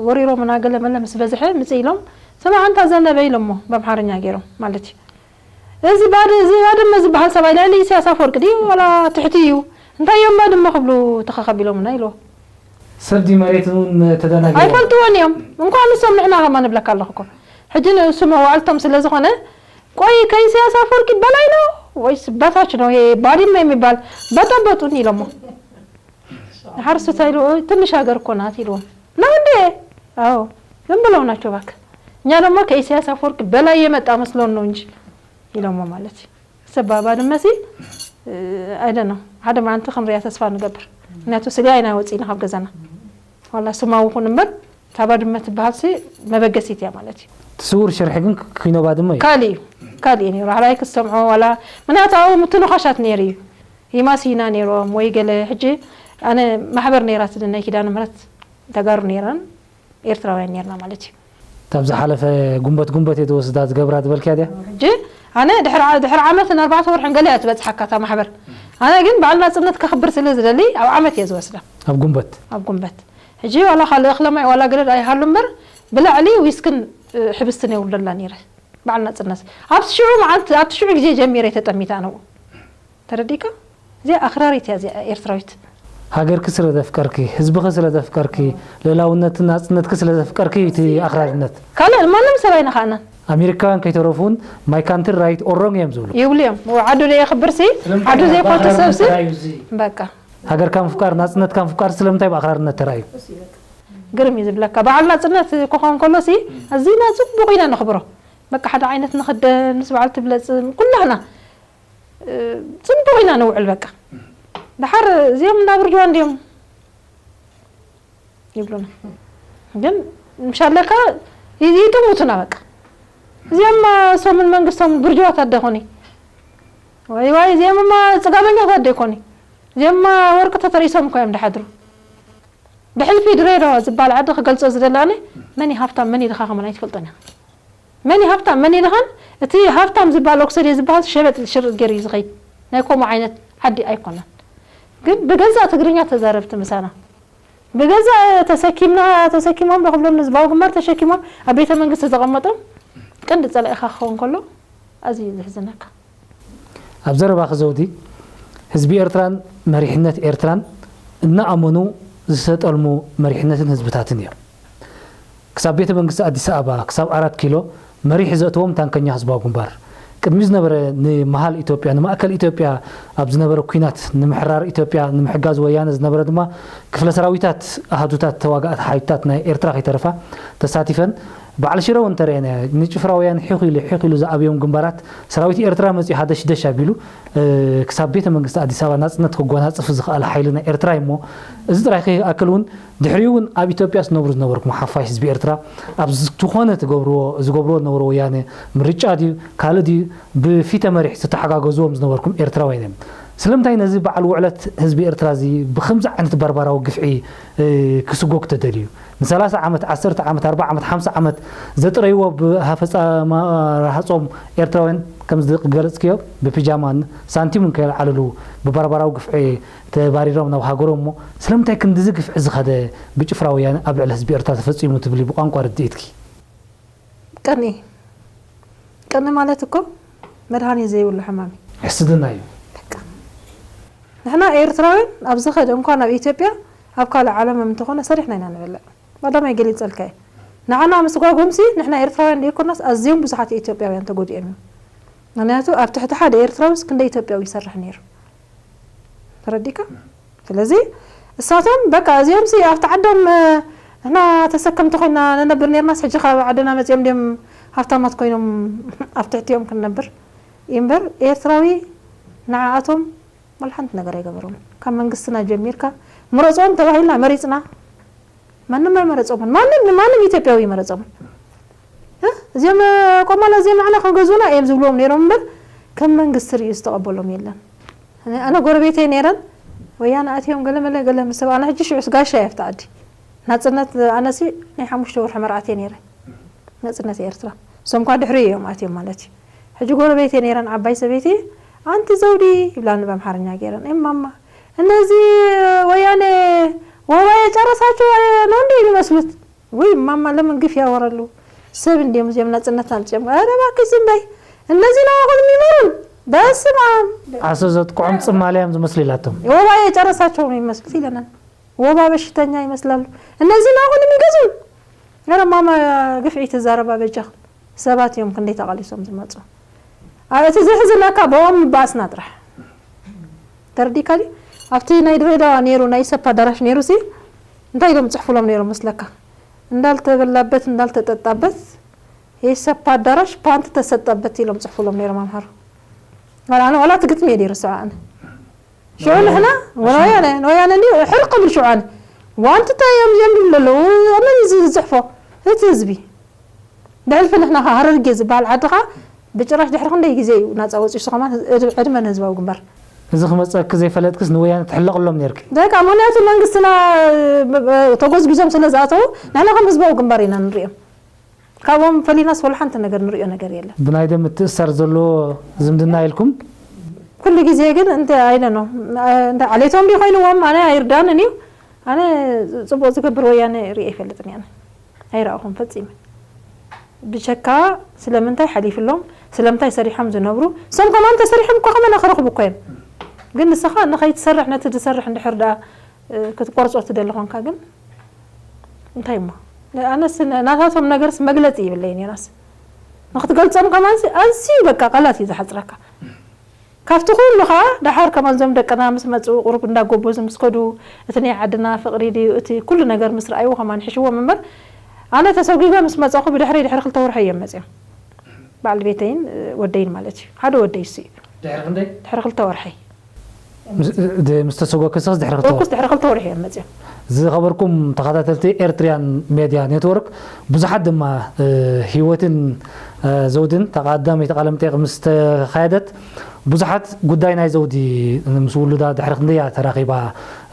ወሪሮምና ገለ መለ ምስ በዝሐ ምፅእ ኢሎም ስማዕ ኣንታ ዘነበ ኢሎሞ በምሓርኛ ገይሮም ማለት እዩ እዚ ባድ እዚ ባድመ ዝበሃል ሰብኣይ ልዕሊ ኢሳያስ ኣፈወርቂ ድዩ ዋላ ትሕቲ እዩ እንታይ እዮም ባድመ ክብሉ ተኸኸቢሎምና ኢልዎ ሰብ ድዩ መሬት እውን ተደናጊርዎ ኣይፈልጥዎን እዮም እንኳን ንሶም ንሕና ከማ ንብለካ ኣለኹ እኮ ሕጂ ንእሱ መዋዕልቶም ስለ ዝኾነ ቆይ ከኢሳያስ ኣፈወርቂ በላይ ነው ወይስ በታች ነው ይሄ ባድመ የሚባል በጠበጡን ኢሎሞ ሓርሱ እንታይ ኢልዎ ትንሽ ሀገር እኮ ናት ኢልዎ ነው እንዴ አዎ ዝም ብለው ናቸው እባክህ እኛ ደግሞ ከኢሳያስ አፈወርቂ በላይ የመጣ መስሎን ነው እንጂ ኢሎሞ ማለት እዩ ሰብ ባድመ ሲ I don't know ሓደ መዓልቲ ክንሪኣ ተስፋ ንገብር ምክንያቱ ስጋይ ኢና ወፂእና ካብ ገዛና ዋላ ስማዊ ኩን እምበር እታ ባድመ ትበሃል ሲ መበገሲት እያ ማለት እዩ እቲ ስውር ሽርሒ ግን ኪኖ ባድመ እዩ ካልእ እዩ ካልእ እዩ ነይሩ ኣሕራይ ክሰምዖ ዋላ ምክንያቱ ኣብኡ ምትንዃሻት ነይሩ እዩ ይማሲና ነይሮም ወይ ገለ ሕጂ ኣነ ማሕበር ነይራትኒ ናይ ኪዳነ ምህረት ተጋሩ ነይረን ኤርትራውያን ኔርና ማለት እዩ። እታ ዝሓለፈ ጉንበት ጉንበት እየ ዝወስዳ ዝገብራ ዝበልክያ ድያ? ሕጂ ኣነ ድሕሪ ድሕሪ ዓመትን ኣርባዕተ ወርሕን ገለ እያ ትበጽሓካ እታ ማሕበር። ኣነ ግን በዓል ናጽነት ከኽብር ስለ ዝደሊ ኣብ ዓመት እየ ዝወስዳ። ኣብ ጉንበት? ኣብ ጉንበት። ሕጂ ዋላ ካልእ እኽለ ማይ ዋላ ገለ ደኣ ይሃሉ እምበር ብላዕሊ ዊስክን ሕብስትን የውርደላ ነይረ። በዓል ናጽነት ኣብቲ ሽዑ መዓልቲ ኣብቲ ሽዑ ግዜ ጀሚረ እየ ተጠሚተ ኣነ ኣብኡ። ተረዲእካ? እዚኣ ኣኽራሪት እያ እዚኣ ኤርትራዊት። ሃገርኪ ስለ ዘፍቀርኪ፣ ህዝብኺ ስለ ዘፍቀርኪ፣ ልእላውነትን ናጽነትኪ ስለ ዘፍቀርኪ እዩ እቲ ኣኽራሪነት። ካልእ ማንም ሰብ ኣይነኻእናን። ኣሜሪካውያን ከይተረፉ እውን my country right or wrong እዮም ዝብሉ። ይብሉ እዮም። ዓዱ ደየኽብርሲ፣ ዓዱ ዘይፈቱ ሰብሲ፣ በቃ። ሃገርካ ምፍቃር፣ ናጽነትካ ምፍቃር ስለምንታይ ብኣኽራርነት ተራእዩ? ግርም እዩ ዝብለካ። በዓል ናጽነት ክኾን ከሎሲ፣ ኣዚና ጽቡቕ ኢና ነኽብሮ። በቃ ሓደ ዓይነት ንኽደን፣ ምስ በዓል ትብለጽም፣ ኩላህና። ጽቡቕ ኢና ንውዕል በቃ። ደሓር እዚኦም እንዳ ብርጅዋ እንድዮም ይብሉና። ግን ምሻለካ ይጥሙቱና በቃ። እዚኦም እሶምን መንግስቶም ብርጅዋታት ደ ኮኒ። ወይ ወይ እዚኦም ማ ጽጋበኛታት ደ ኮኒ። እዚኦም ማ ወርቂ ተተሪሶም እኮ እዮም ድሓድሩ። ብሕልፊ ድሬዳዋ ዝበሃል ዓዲ ክገልጾ ዝደሊ ኣነ መን እዩ ሃፍታም መን እዩ ድኻ ከማን ኣይትፈልጦን ኢኻ። መን እዩ ሃፍታም መን እዩ ድኻን እቲ ሃፍታም ዝበሃል ኦክሰድየ ዝበሃል ሸበጥ ሽርጥ ገይሩ እዩ ዝኸይድ ናይ ከምኡ ዓይነት ዓዲ ኣይኮነን ግን ብገዛእ ትግርኛ ተዛረብቲ ምሳና ብገዛእ ተሰኪምና ተሰኪሞም ዶ ክብለኒ፣ ህዝባዊ ግንባር ተሸኪሞም ኣብ ቤተ መንግስቲ ዘቐመጦም ቀንዲ ጸላኢኻ ክኸውን ከሎ ኣዝዩ እዩ ዘሕዝነካ። ኣብ ዘረባኺ ዘውዲ፣ ህዝቢ ኤርትራን መሪሕነት ኤርትራን እናኣመኑ ዝተጠልሙ መሪሕነትን ህዝብታትን እዮም። ክሳብ ቤተ መንግስቲ ኣዲስ ኣበባ፣ ክሳብ ኣራት ኪሎ መሪሕ ዘእተዎም ታንከኛ ህዝባዊ ግንባር፣ ቅድሚ ዝነበረ ንመሃል ኢትዮጵያ፣ ንማእከል ኢትዮጵያ ኣብ ዝነበረ ኲናት ንምሕራር ኢትዮጵያ ንምሕጋዝ ወያነ ዝነበረ ድማ ክፍለ ሰራዊታት ኣሃዱታት ተዋጋእቲ ሓይልታት ናይ ኤርትራ ከይተረፋ ተሳቲፈን። በዓል ሽረ እውን እንተረኣየናዮ፣ ንጭፍራ ወያነ ሒኹ ኢሉ፣ ሒኹ ኢሉ ዝኣብዮም ግንባራት ሰራዊት ኤርትራ መጺኡ ሃደሽደሽ ኣቢሉ፣ እ፣ ክሳብ ቤተ መንግስቲ ኣዲስ ኣበባ ናጽነት ክጎናጽፍ ዝኸኣለ ሓይሊ ናይ ኤርትራ እዩ እሞ፣ እዚ ጥራይ ከይኣክል እውን ድሕሪኡ እውን ኣብ ኢትዮጵያ ዝነብሩ ዝነበርኩም ሓፋሽ ህዝቢ ኤርትራ፣ ኣብ ዝኾነ ትገብርዎ፣ ዝገብርዎ ዝነበሩ ወያነ ምርጫ ድዩ፣ ካልእ ድዩ፣ ብፊተ መሪሕ ዝተሓጋገዝዎም ዝነበርኩም ኤርትራውያን እዮም። ስለምንታይ ነዚ በዓል ውዕለት ህዝቢ ኤርትራ እዚ ብኸምዚ ዓይነት ባርባራዊ ግፍዒ፣ እ፣ ክስጎግ ተደልዩ? ንሰላሳ ዓመት፣ ዓሰርተ ዓመት፣ ኣርብዓ ዓመት፣ ሓምሳ ዓመት ዘጥረይዎ ብሃፈጻ ማ-፣ ረሃጾም ኤርትራውያን ከም ዝገለጽክዮ ብፒጃማን ሳንቲምን ከየልዓልሉ ብባርባራዊ ግፍዒ ተባሪሮም ናብ ሃገሮም እሞ፣ ስለምንታይ ክንድዚ ግፍዒ ዝኸደ ብጭፍራ ወያነ ኣብ ልዕሊ ህዝቢ ኤርትራ ተፈጺሙ ትብሊ ብቋንቋ ርድኢትኪ? ቀኒ፣ ቀኒ ማለት እኮ መድሃኒት ዘይብሉ ሕማም እዩ። ሕስድና እዩ። በቃ። ንሕና ኤርትራውያን ኣብ ዝኸደ እንኳን ኣብ ኢትዮጵያ፣ ኣብ ካልእ ዓለም እንተኾነ ሰሪሕና ኢና ንበልዕ። ቀዳማይ ገሊጸልካ እየ። ንዓና ምስጓጎምሲ ንሕና ኤርትራውያን ዘይኮናስ ኣዝዮም ብዙሓት ኢትዮጵያውያን ተጎዲኦም እዮም። ምኽንያቱ ኣብ ትሕቲ ሓደ ኤርትራዊስ ክንደይ ኢትዮጵያዊ ይሰርሕ ነይሩ? ተረዲእካ? ስለዚ እሳቶም በቃ እዚኦምሲ ኣብቲ ዓዶም፣ እ፣ ንሕና ተሰከምቲ ኮይና ንነብር ነርናስ ሕጂ ካብ ዓድና መጺኦም ድዮም ሃብታማት ኮይኖም ኣብ ትሕቲኦም ክንነብር? እምበር ኤርትራዊ ንዓኣቶም ወላ ሓንቲ ነገር ኣይገበሮምን። ካብ መንግስትና ጀሚርካ ምረጾም ተባሂልና መሪጽና። ማንም ኣይመረጾምን። ማንም፣ ማንም ኢትዮጵያዊ ኣይመረጾምን። እ? እዚኦም፣ እ፣ ቆማላ እዚኦም ንዓና ክገዝኡና እዮም ዝብልዎም ነይሮም እምበር ከም መንግስቲ ርእዩ ዝተቐበሎም የለን። ኣነ፣ ኣነ ጎረቤተይ ነይረን፣ ወያነ ኣትዮም ገለ መለ ገለ ምስ፣ ኣነ ሕጂ ሽዑስ ጋሻ እየ ኣብቲ ዓዲ። ናጽነት፣ ኣነሲ ናይ ሓሙሽተ ወርሒ መርዓት እየ ነይረ። ናጽነት ኤርትራ። እሶም እኳ ድሕሪ እዮም ኣትዮም ማለት እዩ። ሕጂ ጎረቤተይ ነይረን ዓባይ ሰበይቲ፣ "ኣንቲ ዘውዲ" ይብላኒ ብኣምሓርኛ ገይረን። "እማማ፣ እነዚህ ወያኔ ወባ የጨረሳቸው ነው እንዴ የሚመስሉት?" ውይ እማማ፣ ለምን ግፍ ያወራሉ? ሰብ እንዲሁም እዚኦም ናጽነት አምጪም። ኧረ እባክሽ ዝም በይ። እነዚህ ነው አሁን የሚመሩን። በስመ አብ። ኣሰብ ዘጥቅዖም ጽማልያም ዝመስሉ ኢላቶም። ወባ የጨረሳቸው ነው የሚመስሉት ይለናል። ወባ በሽተኛ ይመስላሉ። እነዚህ ነው አሁን የሚገዙን። ኧረ ማማ፣ ግፍዒ ትዛረባ በጃኽ። ሰባት እዮም ክንደይ ተቓሊሶም ዝመጹ። ኣ-፣ እቲ ዘሕዝነካ ብኦም ምባኣስና ጥራሕ። ተረዲእካ ድዩ? ኣብቲ ናይ ድሬዳዋ ነይሩ፣ ናይ ኢሰፓ ኣዳራሽ ነይሩ ሲ፣ እንታይ ኢሎም ጽሕፉሎም ነይሮም መስለካ? እንዳልተበላበት እንዳልተጠጣበት የኢሰፓ ኣዳራሽ ፓንት ተሰጠበት ኢሎም ጽሕፉሎም ነይሮም ኣምሓሩ። ዋላ ኣነ ዋላ እቲ ግጥሚ እየ ደይርስዖ ኣነ። ሽዑ ንሕና ወያነ፣ ወያነ እንዲ ሕርቅ ብል ሽዑ ኣነ። ዋንትታ እዮም እዮም ዝብሉ ኣለዉ። ኣመን እዩ ዝጽሕፎ? እቲ ህዝቢ። ድሕልፊ ንሕና ከ ሃረርጌ ዝበሃል ዓዲ ከ ብጭራሽ ድሕሪ ክንደይ ግዜ እዩ ናጻ ወጺኡ? ንሱ ከማን ዕድ-፣ ዕድመ ንህዝባዊ ግንባር። እዚ ክመጸኪ ዘይፈለጥክስ ንወያነ ትሕለቕሎም ነይርኪ። በቃ ምኽንያቱ መንግስትና ብ-፣ ብ-፣ ተጎዝጊዞም ስለ ዝኣተዉ ንሕና ከም ህዝባዊ ግንባር ኢና ንርእዮም። ካብኦም ፈሊናስ ወላ ሓንቲ ነገር ንርእዮ ነገር የለን። ብናይ ደም ምትእስሳር ዘሎ ዝምድና ኢልኩም? ኩሉ ግዜ ግን እንተ፣ I don't know፣ እንተ ዓሌቶም ድዩ ኮይንዎም ኣነ ኣይርዳንን እዩ። ኣነ ጽቡቕ ዝገብር ወያነ ርእየ ኣይፈልጥን እየ ኣነ። ኣይረኣኹን ፈጺመ። ብቸካ ስለምንታይ ሓሊፍሎም፣ ስለምንታይ ሰሪሖም ዝነብሩ፣ እሶም ከማን ተሰሪሖም እኮ ከማን ክረኽቡ እኮ እዮም። ግን ንስኻ ንኸይትሰርሕ ነቲ ዝሰርሕ እንድሕር ደኣ፣ እ፣ ክትቆርጾ ትደሊ ኾንካ ግን እንታይ እሞ? ኣነስ ን-፣ ናታቶም ነገርስ መግለጺ ይብለይን እየ ናስ። ንኽትገልጾም ከማንሲ ኣዝዩ በቃ ቃላት እዩ ዝሓጽረካ። ካብቲ ኩሉ ኸዓ ደሓር ከማን እዞም ደቅና ምስ መጹ ቁሩብ እንዳጎበዙ ምስ ከዱ፣ እቲ ናይ ዓድና ፍቕሪ ድዩ፣ እቲ ኩሉ ነገር ምስ ረኣይዎ ከማን ይሕሽዎም እምበር፣ ኣነ ተሰጒገ ምስ መጻኹ ብድሕረይ ድሕሪ ክልተ ወርሒ እዮም መጺኦም። በዓል ቤተይን፣ እ፣ ወደይን ማለት እዩ። ሓደ ወደይ እሱ እዩ። ድሕሪ ክንደይ? ድሕሪ ክልተ ወርሒ። ምስ፣ እ፣ ድ-፣ ምስ ተሰጎግክስ ድሕሪ ክልተ ወርሒ? ተሰጎግኩስ ድሕሪ ክልተ ወርሒ እዮም መጺኦም። ዝኸበርኩም ተኸታተልቲ ኤርትሪያን ሜድያ ኔትወርክ፣ ብዙሓት ድማ፣ እ፣ ህይወትን፣ እ፣ ዘውድን፣ እታ ቀዳመይቲ ቃለ መጠይቕ ምስ ተኻየደት፣ ብዙሓት ጉዳይ ናይ ዘውዲ ምስ ውሉዳ ድሕሪ ክንደይ እያ ተራኺባ፣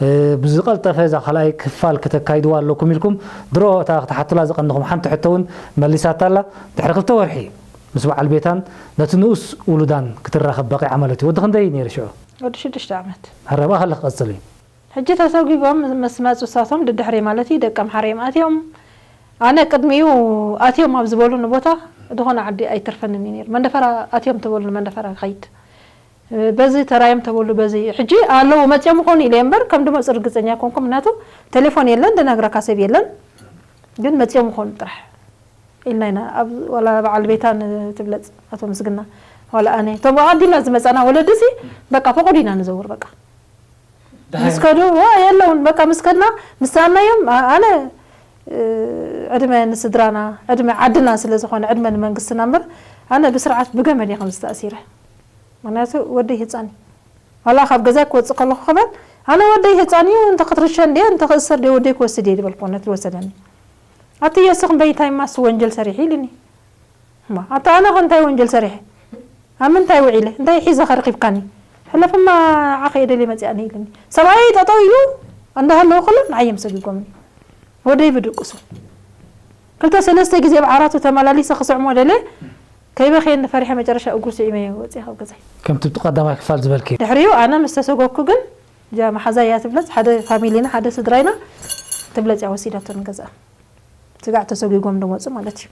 እ፣ ብዝቐልጠፈ እዛ ካልኣይ ክፋል ክተካይድዋ ኣለኩም ኢልኩም ድሮ እታ ክትሓቱላ ዝቐንኹም ሓንቲ ሕቶ እውን መሊሳታ ኣላ። ድሕሪ ክልተ ወርሒ ምስ በዓል ቤታን ነቲ ንኡስ ውሉዳን ክትራኸብ በቒዓ ማለት እዩ። ወዲ ክንደይ ነይሩ ሽዑ? ወዲ ሽዱሽተ ዓመት። ኣረባ ከለ ክቐጽል እዩ። ሕጂ ተሰጒጎም ምስ መጹ ንሳቶም ድድሕሪ ማለት እዩ ደቂ ኣምሓራ እዮም ኣትዮም። ኣነ ቅድሚኡ ኣትዮም ኣብ ዝበሉኒ ቦታ ዝኾነ ዓዲ ኣይተርፈንን እዩ ነይሩ። መንደፈራ ኣትዮም ተበሉ ንመንደፈራ ክኸይድ። በዚ ተራዮም ተበሉ በዚ ሕጂ ኣለዉ መጺኦም ይኾኑ ኢለ እምበር ከም ድመጹ ርግጸኛ ኣይኮንኩ። ምክንያቱ ቴሌፎን የለን፣ ደናግረካ ሰብ የለን። ግን መጺኦም ይኾኑ ጥራሕ ኢልና ኢና። ኣብ ዋላ በዓል ቤታ ንትብለጽ ኣቶ ምስግና ዋላ ኣነ እቶም ኣዲና ዝመጻና ወለድሲ በቃ ፈቐዱ ኢና ንዘውር በቃ። ምስ ከዱ ዋ የለውን በቃ ምስ ከድና ምስ ሰኣናዮም ኣ- ኣነ እ፣ ዕድመ ንስድራና ዕድመ ዓድና ስለ ዝኾነ ዕድመ ንመንግስትና እምበር ኣነ ብስርዓት ብገመድ እየ ከምዚ ተኣሲረ። ምክንያቱ ወደይ ህፃን እዩ። ዋላ ካብ ገዛይ ክወፅእ ከለኹ ክበል ኣነ ወደይ ህፃን እዩ እንተ ክትርሸ እንደ እንተ ክእሰር ደ ወደይ ክወስድ እየ ዝበልኩ ነቲ ዝወሰደኒ ኣቲ የስኽ በይታይ ማስ ወንጀል ሰሪሕ ኢልኒ። እማ ኣታ ኣነ ከ እንታይ ወንጀል ሰሪሐ? ኣብ ምንታይ ውዒለ? እንታይ ሒዘ ከ ረኺብካኒ? ሕለፍማ ንዓኺ እየ ደልየ መጺኣኒ ኢልኒ። ሰብኣየይ ጠጠው ኢሉ እንዳሃለወ ከሎ ንዓይ እዮም ሰጊጎምኒ። ወደይ ብድቅሱ ክልተ ሰለስተ ግዜ ብዓራቱ ተመላሊሰ ክስዕሞ ደለ ከይበኸየኒ ፈሪሐ መጨረሻ እግሩ ስዒመ እየ ወጺአ ካብ ገዛይ። ከምቲ ብቲ ቀዳማይ ክፋል ዝበልኪ። ድሕሪኡ ኣነ ምስ ተሰጎግኩ ግን እዛ መሓዛይ እያ ትብለጽ ሓደ ፋሚሊና ሓደ ስድራይና ትብለጽ እያ ወሲዳቶ ንገዝኣ። ስጋዕ ተሰጒጎም ዝመፁ ማለት እዩ።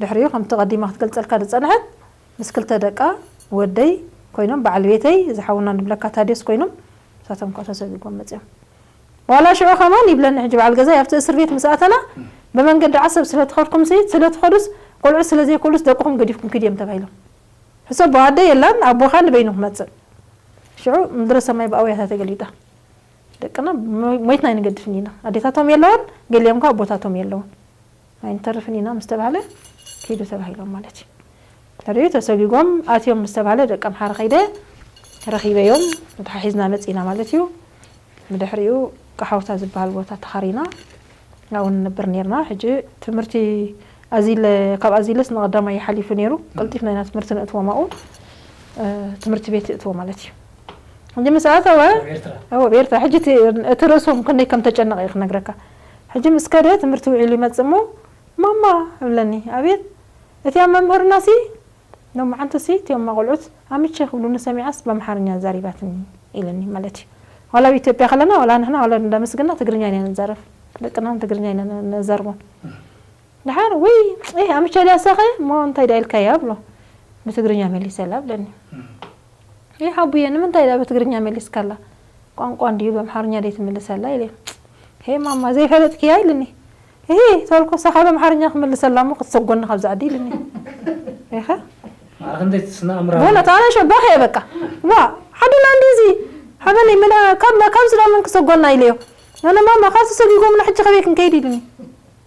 ድሕሪኡ ከምቲ ቀዲማ ክትገልፀልካ ዝፀንሐት ምስ ክልተ ደቃ ወደይ ኮይኖም በዓል ቤተይ እዚ ሓውና ንብለካ ታድዮስ ኮይኖም ንሳቶም ከዓ ተሰጒጎም መፅዮም። ዋላ ሽዑ ከማን ይብለኒ ሕጂ በዓል ገዛይ ኣብቲ እስር ቤት ምስ ኣተና ብመንገዲ ዓሰብ ስለትኸድኩም ሲ ስለትኸዱስ ቆልዑ ስለዘይኮሉስ ደቅኹም ገዲፍኩም ኪዱ እዮም ተባሂሎም። ሕሰቦ ኣደ የላን ኣቦኻ ንበይኑ ክመፅእ ሽዑ ምድረ ሰማይ ብኣውያታ ተገልቢጣ። ደቅና ሞ- ሞይትና ኣይንገድፍን ኢና። ኣዴታቶም የለውን፣ ገሊኦም ከዓ ኣቦታቶም የለውን። ኣይንተርፍን ኢና ምስ ተባህለ ኪዱ ተባሂሎም ማለት እዩ። ድሕሪኡ ተሰጊጎም ኣትዮም ምስ ተባህለ ደቂ ኣምሓራ ከይደ ረኺበዮም ተታሓሒዝና መፂና ማለት እዩ። ብድሕሪኡ ቀሓውታ ዝበሃል ቦታ ተኻሪና ኣብኡ ንነብር ነርና። ሕጂ ትምህርቲ ኣዚለ ካብ ኣዚለስ ንቐዳማይ ይሓሊፉ ነይሩ። ቀልጢፍና ኢና ትምህርቲ ነእትዎም ኣብኡ እ፣ ትምህርቲ ቤት ይእትዎ ማለት እዩ። ሕጂ ምስ ኣተወ ኣብ ኤርትራ? ኣብ ኤርትራ ሕጂ እቲ እቲ ርእሶም ክንደይ ከም ተጨነቐ እዩ ክነግረካ። ሕጂ ምስ ከደ ትምህርቲ ውዒሉ ይመጽእ እሞ ማማ እብለኒ። ኣቤት እቲኣ መምህርና ሲ ሎማዓንቲ ሲ እቲኦም ቆልዑት ኣምቼ ክብሉኒ ሰሚዓስ ብኣምሓርኛ ዛሪባትኒ ኢለኒ ማለት እዩ። ዋላ ኣብ ኢትዮጵያ ከለና ዋላ ንሕና ዋላ እንዳ ምስግና ትግርኛ ኢና ንዛረብ። ደቅና እውን ትግርኛ ኢና ነዛርቦም። ደሓር ውይ እ ኣምቸልያ ሳኸ እሞ እንታይ ዳ ኢልካያ ብሎ ብትግርኛ መሊሰላ ብለኒ። ይ ሓቡየ ንምንታይ ዳ ብትግርኛ መሊስካላ ቋንቋ እንድዩ ብኣምሓርኛ ደይ ትምልሰላ ኢለ። ሄ ማማ ዘይፈለጥክያ ኢልኒ። ሂ ተልኮ ሳኻ ብኣምሓርኛ ክምልሰላ እሞ ክትሰጎኒ ካብዛ ዓዲ ኢልኒ። ኢኻ ማዕረ ክንደይ ትስነ ኣምራ በእውነት ኣነ ሸባኽ እየ በቃ። ዋ ዓድና እንዲ እዚ ሓበለይ ምና ካብ ካብ ዝዳ ምን ክሰጎና ኢለዮ። ኣነ ማማ ካብ ተሰጊጎምና ሕጂ ከበይ ክንከይድ ኢልኒ።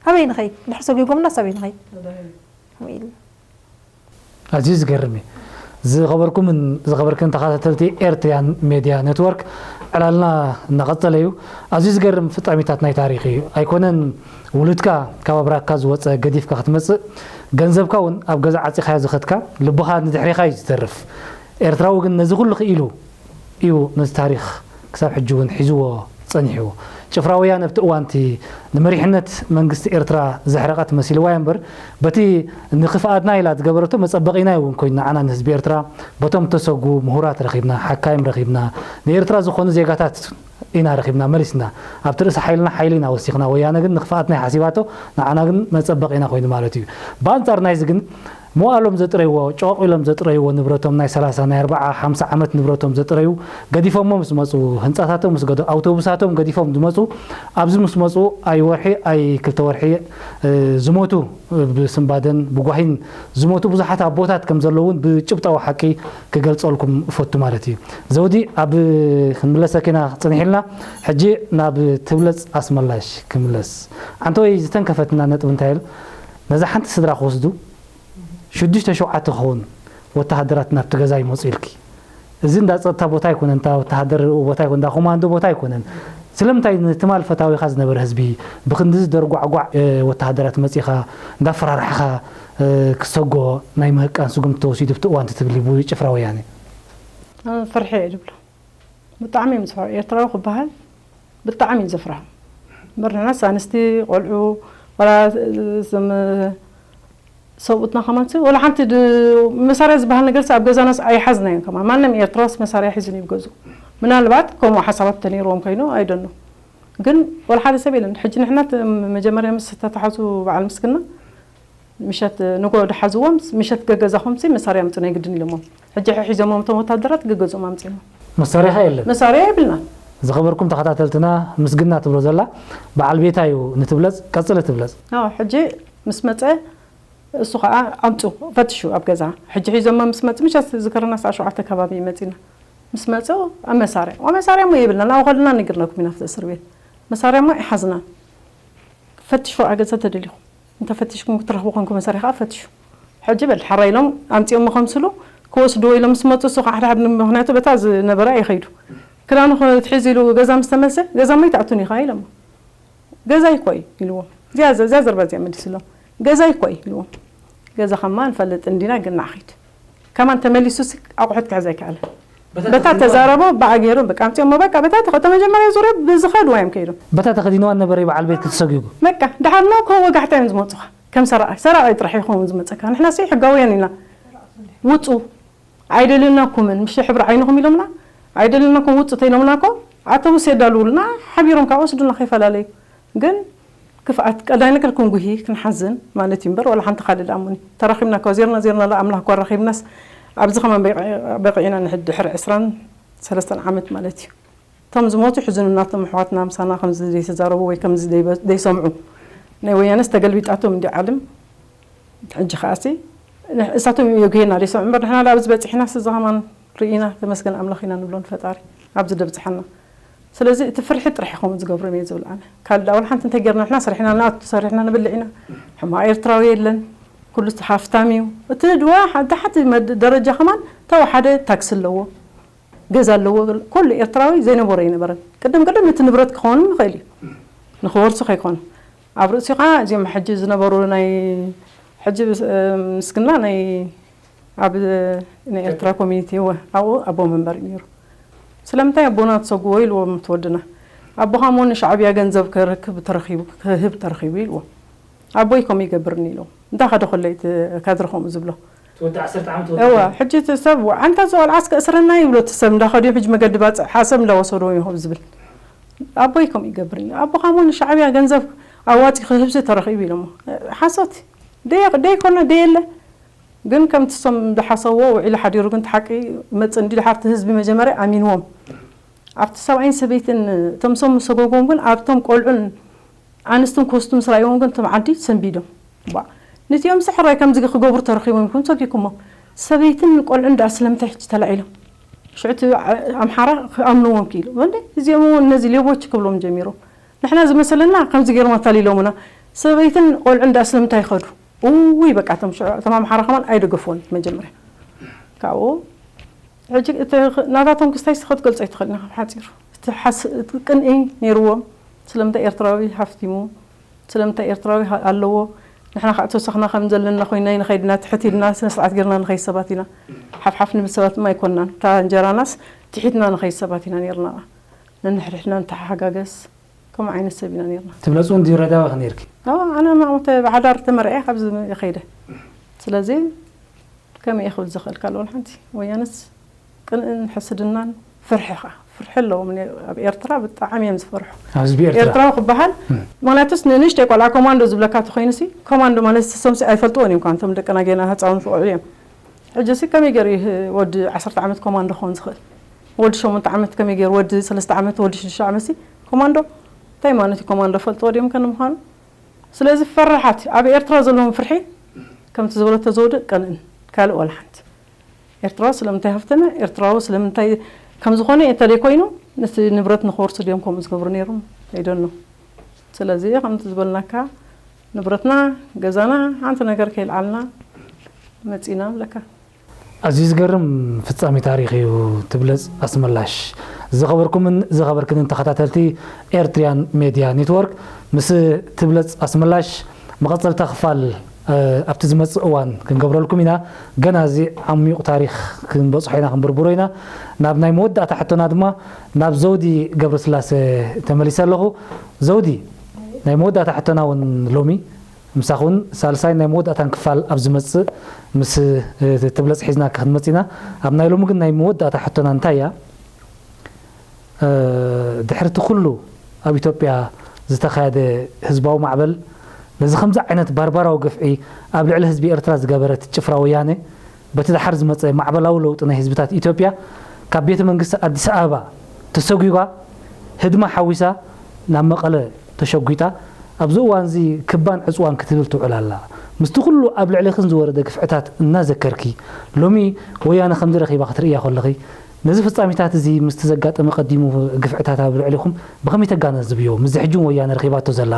ኣበይ ንኸይድ ድሕር ሰጊጎምና ሳበይ ንኸይድ ኢሉ። ኣዝዩ ዝገርም እዩ። ዝኸበርኩምን ዝኸበርክን ተኸታተልቲ ኤርትሪያን ሜድያ ኔትወርክ ዕላልና እናቐጸለ እዩ። ኣዝዩ ዝገርም ፍጻሜታት ናይ ታሪኽ እዩ። ኣይኮነን ውሉድካ ካብ ኣብራካ ዝወጸ ገዲፍካ ክትመጽእ ገንዘብካ እውን ኣብ ገዛ ዓጺኻዮ ዝኸድካ ልብኻ ንድሕሪኻ እዩ ዝተርፍ። ኤርትራዊ ግን ነዚ ኩሉ ክኢሉ እዩ ነዚ ታሪኽ ክሳብ ሕጂ እውን ሒዝዎ ጸኒሑ። ጭፍራ ወያነ ኣብቲ እዋንቲ ንመሪሕነት መንግስቲ ኤርትራ ዘሕረቐት መሲልዋ እያ እምበር በቲ ንኽፍኣትና ኢላ ዝገበረቶ መጸበቒና እውን ኮይኑ ንዓና ንህዝቢ ኤርትራ በቶም ተሰጉ ምሁራት ረኺብና፣ ሓካይም ረኺብና፣ ንኤርትራ ዝኾኑ ዜጋታት ኢና ረኺብና መሊስና። ኣብቲ ርእሲ ሓይልና ሓይሊ ኢና ወሲኽና። ወያነ ግን ንኽፍኣትና እያ ሓሲባቶ፣ ንዓና ግን መጸበቒና ኮይኑ ማለት እዩ። ብኣንጻር ናይዚ ግን መዋእሎም ዘጥረይዎ፣ ጨቐቕ ኢሎም ዘጥረይዎ ንብረቶም ናይ ሰላሳ ናይ ኣርብዓ ሓምሳ ዓመት ንብረቶም ዘጥረዩ ገዲፎሞ ምስ መጹ፣ ህንጻታቶም ምስ ገደ፣ ኣውቶቡሳቶም ገዲፎም ዝመጹ ኣብዚ ምስ መጹ ኣይ ወርሒ ኣይ ክልተ ወርሒ ዝሞቱ ብስንባደን ብጓሂን ዝሞቱ ብዙሓት ኣቦታት ከም ዘለዉ እውን ብጭብጣዊ ሓቂ ክገልጸልኩም እፈቱ ማለት እዩ። ዘውዲ ኣብ ክንምለሰኪና ጽኒሕ ኢልና ሕጂ ናብ ትብለጽ ኣስመላሽ ክምለስ። ዓንተወይ ዝተንከፈትና ነጥቢ እንታይ ኢሉ ነዛ ሓንቲ ስድራ ክወስዱ ሽዱሽተ ሸውዓተ ክኸውን ወተሃደራት ናብቲ ገዛ ይመፁ ኢልኪ። እዚ እንዳ ፀጥታ ቦታ ኣይኮነን፣ እንዳ ወተሃደር ቦታ ኣይኮነን፣ እንዳ ኮማንዶ ቦታ ኣይኮነን። ስለምንታይ ንትማል ፈታዊኻ ዝነበረ ህዝቢ ብክንድዚ ደርጓዕጓዕ ወተሃደራት መፂኻ እንዳፈራራሕኻ ክሰጎ ናይ ምህቃን ስጉምቲ ተወሲዱ ብቲ እዋን ትብሊ ብጭፍራ ወያነ? ፍርሒ እየ ዝብሎ። ብጣዕሚ እዮም ዝፈርሑ። ኤርትራዊ ክበሃል ብጣዕሚ እዩ ዘፍርሖም። እምበር ንሕናስ ኣንስቲ፣ ቆልዑ፣ ዋላ እዞም ሰብኡትና ከማንሲ ዋላ ሓንቲ መሳርያ ዝበሃል ነገርሲ ኣብ ገዛናስ ኣይሓዝናዮን። ከማን ማንም ኤርትራውስ መሳርያ ሒዙ እዩ ኣብ ገዝኡ። ምናልባት ከምኡ ሓሳባት ተነይርዎም ኮይኑ ኣይደኖ። ግን ወላ ሓደ ሰብ የለን። ሕጂ ንሕና ት-፣ መጀመርያ ምስ ተተሓዙ በዓል ምስግና፣ ምሸት ንጎ ድሓዝዎም፣ ምሸት ገገዛኹም ሲ መሳርያ ኣምጹ ናይ ግድን ኢሎሞም። ሕጂ ሒዞሞም እቶም ወታደራት ገገዝኦም ኣምጺኦሞ። መሳርያ ኸ የለን? መሳርያ የብልናን። ዝኸበርኩም ተኸታተልትና፣ ምስግና ትብሎ ዘላ በዓል ቤታ እዩ ንትብለጽ፣ ቀጽሊ ትብለጽ። ኣዎ፣ ሕጂ ምስ መጸ እሱ ኸኣ ኣምጹ፣ ፈትሹ ኣብ ገዛ። ሕጂ ሒዞሞ ምስ መጹ፣ ምሸት ዝከረና ሰዓት ሸውዓተ ከባቢ መጺና። ምስ መጹ ኣብ መሳርያ፣ ኣብ መሳርያ እሞ የብልናን፣ ኣብኡ ከለና ነጊርናኩም ኢና ኣብቲ እስር ቤት። መሳርያ እሞ ኣይሓዝናን። ፈትሹ ኣብ ገዛ ተደሊኹም። እንተ ፈቲሽኩም ክትረኽቡ ኮንኩም መሳርያ ኸኣ ፈትሹ። ሕጂ በል ሓራይ ኢሎም ኣምጺኦሞ ከምስሉ ክወስድዎ ኢሎም ምስ መጹ፣ እሱ ኸዓ ሓደ ሓደ ምኽንያቱ በታ ዝነበረ ኣይኸይዱ። ክዳኑ ክትሕዝ ኢሉ ገዛ ምስ ተመልሰ፣ ገዛ እሞ ኣይትኣቱን ኢኻ ኢሎሞ። ገዛይ እኮ እዩ ኢልዎም። እዚኣ ዘ-፣ እዚኣ ዘረባ እዚኣ መሊስሎም። ገዛይ እኮ እዩ ኢልዎም። ገዛኻ እማ ንፈልጥ እንዲና ግን ንዓ ኺድ። ከማን ተመሊሱሲ ኣቑሑት ክሕዝ ኣይከኣለን። በታ በታ ተኸዲንዋ ተዛረቦ ብኣ ገይሮም በቃ ኣምጺኦሞ በቃ በታ ተኸ-፣ እታ መጀመርያ ዙርያ ብዝኸድዋ እዮም ከይዶም። በታ ተኸዲንዋ ነበረ በዓል ቤት ክትሰጊጉ። በቃ ድሓር ነው ከ ወጋሕታ እዮም ዝመጹኻ። ከም ሰራቒ፣ ሰራቒ ጥራሕ ይኸውን ዝመጸካ። ንሕና ሲ ሕጋውያን ኢና። ውጹ። ኣይደልናኩምን፣ ምሽ ሕብሪ ዓይንኹም ኢሎምና፣ ኣይደልናኩም ውጹ ተኢሎምና እኮ ኣተውስ የዳልውልና፣ ሓቢሮም ካብ ወስዱና ከይፈላለዩ። ግን ክፍኣት ቀዳይ ነገር ክንጉሂ ክንሓዝን ማለት እዩ እምበር፣ ዋላ ሓንቲ ካልእ ደኣ እሙን እዩ። ተራኺብና እኮ ዜርና ዜርና ደኣ ኣምላኽ እኳ ኣራኺብናስ፣ ኣብዚ ኸማን በቂ-፣ በቂዕና ንሕድ ድሕሪ ዕስራን ሰለስተን ዓመት ማለት እዩ። እቶም ዝሞቱ ይሕዝኑና፣ እቶም ኣሕዋትና ምሳና ከምዚ ዘይተዛረቡ ወይ ከምዚ ደይበ-፣ ደይሰምዑ። ናይ ወያነስ ተገልቢጣቶም እንዲ ዓለም። ሕጂ ኸኣሲ ንሕ-፣ እሳቶም እዮም የጉሄና ደይሰምዑ እምበር፣ ንሕና ደኣ ኣብዚ በጺሕናስ እዚ ኸማን ርኢና፣ ተመስገን ኣምላኽ ኢና ንብሎ ንፈጣሪ ኣብዚ ደብጽሓና። ስለዚ እቲ ፍርሒ ጥራሕ እዩ ከምኡ ዝገብሮም እየ ዝብል ኣነ። ካልእ ደኣ ወላ ሓንቲ እንተጌርና ንሕና ሰሪሕና ንኣቱ፣ ሰሪሕና ንብልዕ ኢና። ሕማቕ ኤርትራዊ የለን። ኩሉ ሃፍታም እዩ። እቲ ድዋ ሓንቲ ሓንቲ መድ-፣ ደረጃ ኸማን ተወሓደ ታክሲ ኣለዎ። ገዛ ኣለዎ፣ ኩሉ ኤርትራዊ ዘይነበሮ ኣይነበረን። ቅድም ቅድም እቲ ንብረት ክኸውን ይኽእል እዩ፣ ንኽወርሱ ከይኮነ። ኣብ ርእሲኡ ኸዓ እዚኦም ሕጂ ዝነበሩ ናይ፣ ሕጂ ምስ-፣ ምስግና ናይ፣ ኣብ ናይ ኤርትራ ኮሚኒቲ፣ እወ፣ ኣብኡ ኣቦ መንበር እዩ ነይሩ። ስለምንታይ ኣቦና ትሰጉዎ ኢልዎም እቲ ወድና። ኣቦኻ እሞ ንሻዕብያ ገንዘብ ክረክብ ተረኺቡ፣ ክህብ ተረኺቡ ኢልዎም። ኣቦይ ከምኡ ይገብርኒ ኢልዎም። እንታይ ከደ ከሎ እዩ እቲ ካድረ ከምኡ ዝብሎ? እቲ ወዲ ዓሰርተ ዓመት ወዲ እወ፣ ሕጂ እቲ ሰብ፣ "ኣንታ እዚ ቆልዓስ ከእስረና እዩ" ይብሎ እቲ ሰብ፣ እንዳኸድዮም ሕጂ መገዲ ባጽዕ፣ ሓሰብ እንዳወሰድዎ እዮም ከምኡ ዝብል። ኣቦይ ከምኡ ይገብርኒ። ኣቦኻ እሞ ንሻዕብያ ገንዘብ ኣዋጺ ክህብሲ ተረኺቡ ኢሎሞ። ሓሶት። ደይ-፣ ደይኮነ፣ ደየለ። ግን ከምቲ እሶም ዝሓሰብዎ ውዒሉ ሓዲሩ ግን እቲ ሓቂ ይመጽእ እንዲ፣ ድሓር እቲ ህዝቢ መጀመርያ ኣሚንዎም። ኣብቲ ሰብኣይን ሰበይትን እቶም ሰሙ ሰጎጎም ግን ኣብቶም ቆልዑን ኣንስትን ኮስቱም ስራይዎም ግን እቶም ዓዲ ሰንቢዶም። ባ፣ ነቲኦም ስሕራይ ከምዚ ክገብሩ ተረኺቦም ኢልኩም ሰጊኩሞ። ሰበይትን ቆልዑን ደኣ ስለምንታይ ሕጂ ተላዒሎም? ሽዑ እቲ ዓ-፣ ኣምሓራ ክኣምንዎም ክኢሉ። እንዴ፣ እዚኦም እውን ነዚ ሌቦች ክብሎም ጀሚሮም። ንሕና ዝመሰለና ከምዚ ገይሮም ኣታሊሎምና። ሰበይትን ቆልዑን ደኣ ስለምንታይ ይኸዱ? እውይ በቃ እቶም ሽዑ፣ እቶም ኣምሓራ ከማን ኣይደገፍዎን መጀመርያ። ካብኡ ሕጂ እቲ ኽ-፣ ናታቶም ክስታይ እስኻ ክትገልጾ ኣይትኽእልን ኢኻ ብሓጺሩ። እቲ ሓስ-፣ እቲ ቅንኢ ነይርዎም። ስለምንታይ ኤርትራዊ ሃፍቲሙ፣ ስለምንታይ ኤርትራዊ ሃ-፣ ኣለዎ። ንሕና ከዓ ተወሰኽና ከም ዘለና ኮይና ንኸይድ ኢና፣ ትሕት ኢልና ስነ ስርዓት ጌርና ንኸይድ ሰባት ኢና። ሓፍሓፍ ንብል ሰባት ድማ ኣይኮንናን። እታ እንጀራናስ ትሒትና ንኸይድ ሰባት ኢና ኔርና። ነንሕድሕድና ንተሓጋገዝ። ከምኡ ዓይነት ሰብ ኢና ኔርና። ትብለጽ እውን ድዩ ረዳዊ ኢኺ ኔርኪ? ኣዎ፣ ኣነ ማዕሙተ ብሓዳር ተመርዕየ ካብዚ ከይደ። ስለዚ ከመይ እየ ክብል ዝኽእል ካልእ ወላ ሓንቲ? ወያነስ ቅንእን ሕስድናን ፍርሒ ኸኣ። ፍርሒ ኣለዎም። ነ-፣ ኣብ ኤርትራ ብጣዕሚ እዮም ዝፈርሑ። ኣብ ህዝቢ ኤርትራ? ኤርትራዊ ክበሃል፣ እም። ምኽንያቱስ ንንእሽተይ ቆልዓ ኮማንዶ ዝብለካ ተኾይኑሲ፣ ኮማንዶ ማለት ሰምሲ ኣይፈልጥዎን እዮም፣ እኳ እንቶም ደቅና ጌና ህፃውንቲ ቆልዑ እዮም። ሕጂሲ ከመይ ገይሩ እዩ ወዲ ዓሰርተ ዓመት ኮማንዶ ክኸውን ዝኽእል? ወዲ ሸሞንተ ዓመት ከመይ ገይሩ? ወዲ ሰለስተ ዓመት፣ ወዲ ሽዱሽተ ዓመትሲ ኮማንዶ? እንታይ ማለት እዩ ኮማንዶ? ፈልጥዎ ድዮም ከ ንምዃኑ? ስለዚ ፈራሓት፣ ኣብ ኤርትራ ዘለዎም ፍርሒ፣ ከምቲ ዝበለቶ ዘውዲ፣ ቅንእን ካልእ ዋላ ሓንቲ። ኤርትራዊ ስለምንታይ ሃፍተመ? ኤርትራዊ ስለምንታይ ከም ዝኾነ እንተደይ ኮይኑ፣ ነቲ ንብረት ንኽወርሱ ድዮም ከምኡ ዝገብሩ ነይሮም? I don't know። ስለዚ ከምቲ ዝበልናካ፣ ንብረትና፣ ገዛና፣ ሓንቲ ነገር ከይልዓልና መጺና ንብለካ። ኣዝዩ ዝገርም ፍጻሜ ታሪኽ እዩ ትብለጽ ኣስመላሽ። ዝኸበርኩምን ዝኸበርክንን ተኸታተልቲ ኤርትሪያን ሜድያ ኔትወርክ፣ ምስ ትብለጽ ኣስመላሽ መቐጸልታ ክፋል፣ እ፣ ኣብቲ ዝመጽእ እዋን ክንገብረልኩም ኢና። ገና እዚ ዓሚቑ ታሪኽ ክንበጽሖ ኢና፣ ክንብርብሮ ኢና። ናብ ናይ መወዳእታ ሕቶና ድማ ናብ ዘውዲ ገብረስላሴ ተመሊሰ ኣለኹ። ዘውዲ፣ ናይ መወዳእታ ሕቶና እውን ሎሚ ምሳኹን ሳልሳይ ናይ መወዳእታን ክፋል ኣብ ዝመጽእ ምስ፣ እ፣ ትብለጽ ሒዝናካ ክንመጽእ ኢና። ኣብ ናይ ሎሚ ግን ናይ መወዳእታ ሕቶና እንታይ እያ? ድሕርቲ ኩሉ ኣብ ኢትዮጵያ ዝተኻየደ ህዝባዊ ማዕበል፣ ነዚ ከምዚ ዓይነት ባርባራዊ ግፍዒ ኣብ ልዕሊ ህዝቢ ኤርትራ ዝገበረት ጭፍራ ወያነ፣ በቲ ደሓር ዝመጸ ማዕበላዊ ለውጢ ናይ ህዝብታት ኢትዮጵያ፣ ካብ ቤተ መንግስቲ ኣዲስ ኣበባ ተሰጒጓ፣ ህድማ ሓዊሳ ናብ መቐለ ተሸጒጣ፣ ኣብዚ እዋን እዚ ክባን ዕጽዋን ክትብል ትውዕል ኣላ። ምስቲ ኩሉ ኣብ ልዕሌኽን ዝወረደ ግፍዕታት እናዘከርኪ፣ ሎሚ ወያነ ከምዚ ረኺባ ክትርእያ ከለኺ፣ ነዚ ፍጻሜታት እዚ ምስቲ ዘጋጠመ ቀዲሙ ግፍዕታት ኣብ ልዕሌኹም ብኸመይ ተጋነዝብዮ? ምስዚ ሕጂ እውን ወያነ ረኺባቶ ዘላ፣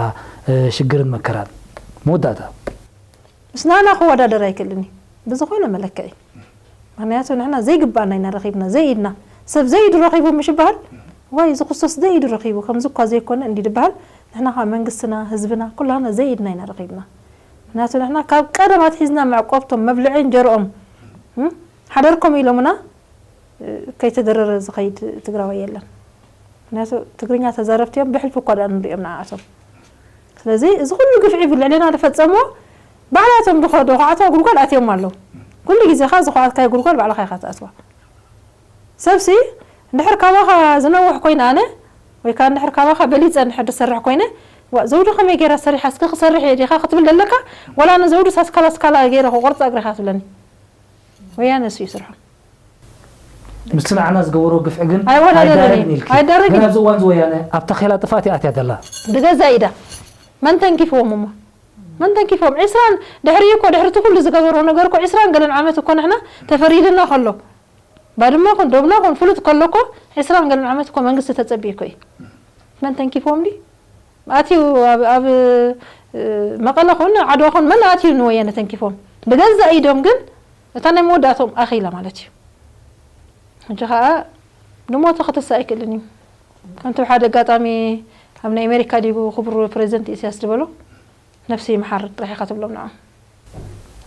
እ፣ ሽግርን መከራን። መወዳእታ። ምስ ናና ክወዳደር ኣይክእልን እዩ ብዝኾነ መለክዒ። ምኽንያቱ ንሕና ዘይግባኣና ኢና ረኺብና፣ ዘይኢድና። ሰብ ዘይኢዱ ረኺቡ ምሽ ይበሃል? ዋይ፣ እዚ ክሶስ ዘይኢዱ ረኺቡ፣ ከምዚ እኳ ዘይኮነ እንዲ ድበሃል፣ ንሕና ኸዓ መንግስትና፣ ህዝብና፣ ኩላና ዘይኢድና ኢና ረኺብና። ምኽንያቱ ንሕና ካብ ቀደም ኣትሒዝና መዕቆብቶም፣ መብልዒ እንጀርኦም፣ እም፣ ሓደርኩም ኢሎምና፣ እ፣ ከይተደረረ ዝኸይድ ትግራዋይ የለን። ምኽንያቱ ትግርኛ ተዛረብቲ እዮም፣ ብሕልፊ እኳ ደኣ ንሪኦም ንዓኣቶም። ስለዚ እዚ ኩሉ ግፍዒ ብልዕሌና ዝፈጸምዎ ባዕላቶም ዝኸዶ ኳዕቶ ጉድጓድ ኣትዮም ኣለዉ። ኩሉ ግዜ ኸኣ ዝኸኣትካዮ ጉድጓድ ባዕልኻ ኢኻ ትኣትዋ። ሰብሲ እንድሕር ካባኻ ዝነውሕ ኮይነ ኣነ፣ ወይ ከኣ እንድሕር ካባኻ በሊጸ እንድሕር ዝሰርሕ ኮይነ፣ "ዋ፣ ዘውዱ ከመይ ገይራ ሰሪሓ፣ እስኪ ክሰርሕ እየ ዲኻ?" ክትብል ዘለካ፣ "ዋላ ንዘውዱ ሳስካላ ስካላ ገይረ ክቆርጻ እግርኻ" ትብለኒ። ወያነ እሱ እዩ ስርሖም። ምስቲ ንዓና ዝገበሮ ግፍዒ ግን ኣይወዳደርን ኣይዳረግን እዩ። ኢልኪ። ኣይዳረግን ግን እዩ። ኣብዚ እዋን እዚ ወያነ ኣብ ታኼላ ጥፍኣት እያ ኣትያ ዘላ። ብገዛእ ኢዳ። መን ተንኪፍዎም እሞ? መን ተንኪፍዎም? ዒስራን ድሕሪ እኮ፣ ድሕሪ እቲ ኩሉ ዝገበሮ ነገር እኮ፣ ዒስራን ገለን ዓመት እኮ ንሕና ተፈሪድና ከሎ፣ ባድመ ኹን፣ ዶብና ኹን፣ ፍሉጥ ከሎ እኮ፣ ዒስራን ገለን ዓመት እኮ መንግስቲ ተጸብዩ እኮ እዩ። መን ተንኪፍዎም ድዩ? ኣትዩ ኣብ፣ ኣብ፣ እ፣ መቐለ ኹን፣ ዓድዋ ኹን፣ መን ኣትዩ ንወያነ ተንኪፍዎም? ብገዛእ ኢዶም ግን፣ እታ ናይ መወዳእቶም ኣኺላ ማለት እዩ። ሕጂ ኸኣ ንሞተ ክተስእ ኣይክእልን እዩ። ከምቲ ብሓደ ኣጋጣሚ ኣብ ናይ ኣሜሪካ ድዩ ክቡር ፕሬዚደንት ኢሳያስ ዝበሎ፣ "ነፍሲ ይምሓር" ጥራሕ ኢኻ ትብሎም ንዖም።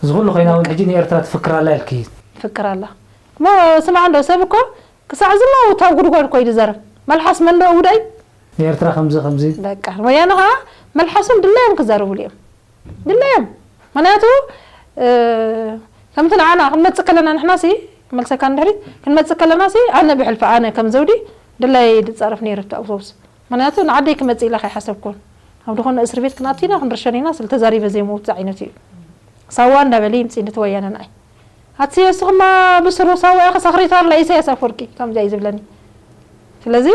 እዚ ኩሉ ኮይና እውን ሕጂ ንኤርትራ ትፍክር ኣላ ኢልኪ? ትፍክር ኣላ። እሞ ስማዕ እንዶ፣ ሰብ እኮ ክሳዕ ዝመውት ኣብ ጉድጓድ እኮ እዩ ዝዛረብ። መልሓስ መን ዶ ውዳይ? ንኤርትራ ከምዚ፣ ከምዚ። በቃ፣ ወያነ ኸኣ መልሓሶም ድላዮም ክዛረቡሉ እዮም። ድላዮም። ምኽንያቱ፣ እ፣ ከምቲ ንዓና ክንመጽእ ከለና ንሕናሲ፣ መልሰካ ንድሕሪት፣ ክንመጽእ ከለናሲ፣ ኣነ ብሕልፊ፣ ኣነ ከም ዘውዲ ድላየይ ድጻረፍ ነይረ ኣብቲ ኣውቶቡስ። ምኽንያቱ ንዓደይ ክመጽእ ኢለ ከይሓሰብኩን። ኣብ ዝኾነ እስር ቤት ክንኣቱ ኢና፣ ክንርሸን ኢና፣ ስለ ተዛሪበ ዘይመውት ዓይነት እዩ። ሳዋ እንዳበለ ይምጽእ ነቲ ወያነ ንኣይ። ኣቲ እስኹማ ብስሩ ሳዋ ኢኺ፣ ሰክሬታሪ ናይ ኢሳያስ ኣፈወርቂ፣ ከምዚ እዩ ዝብለኒ። ስለዚ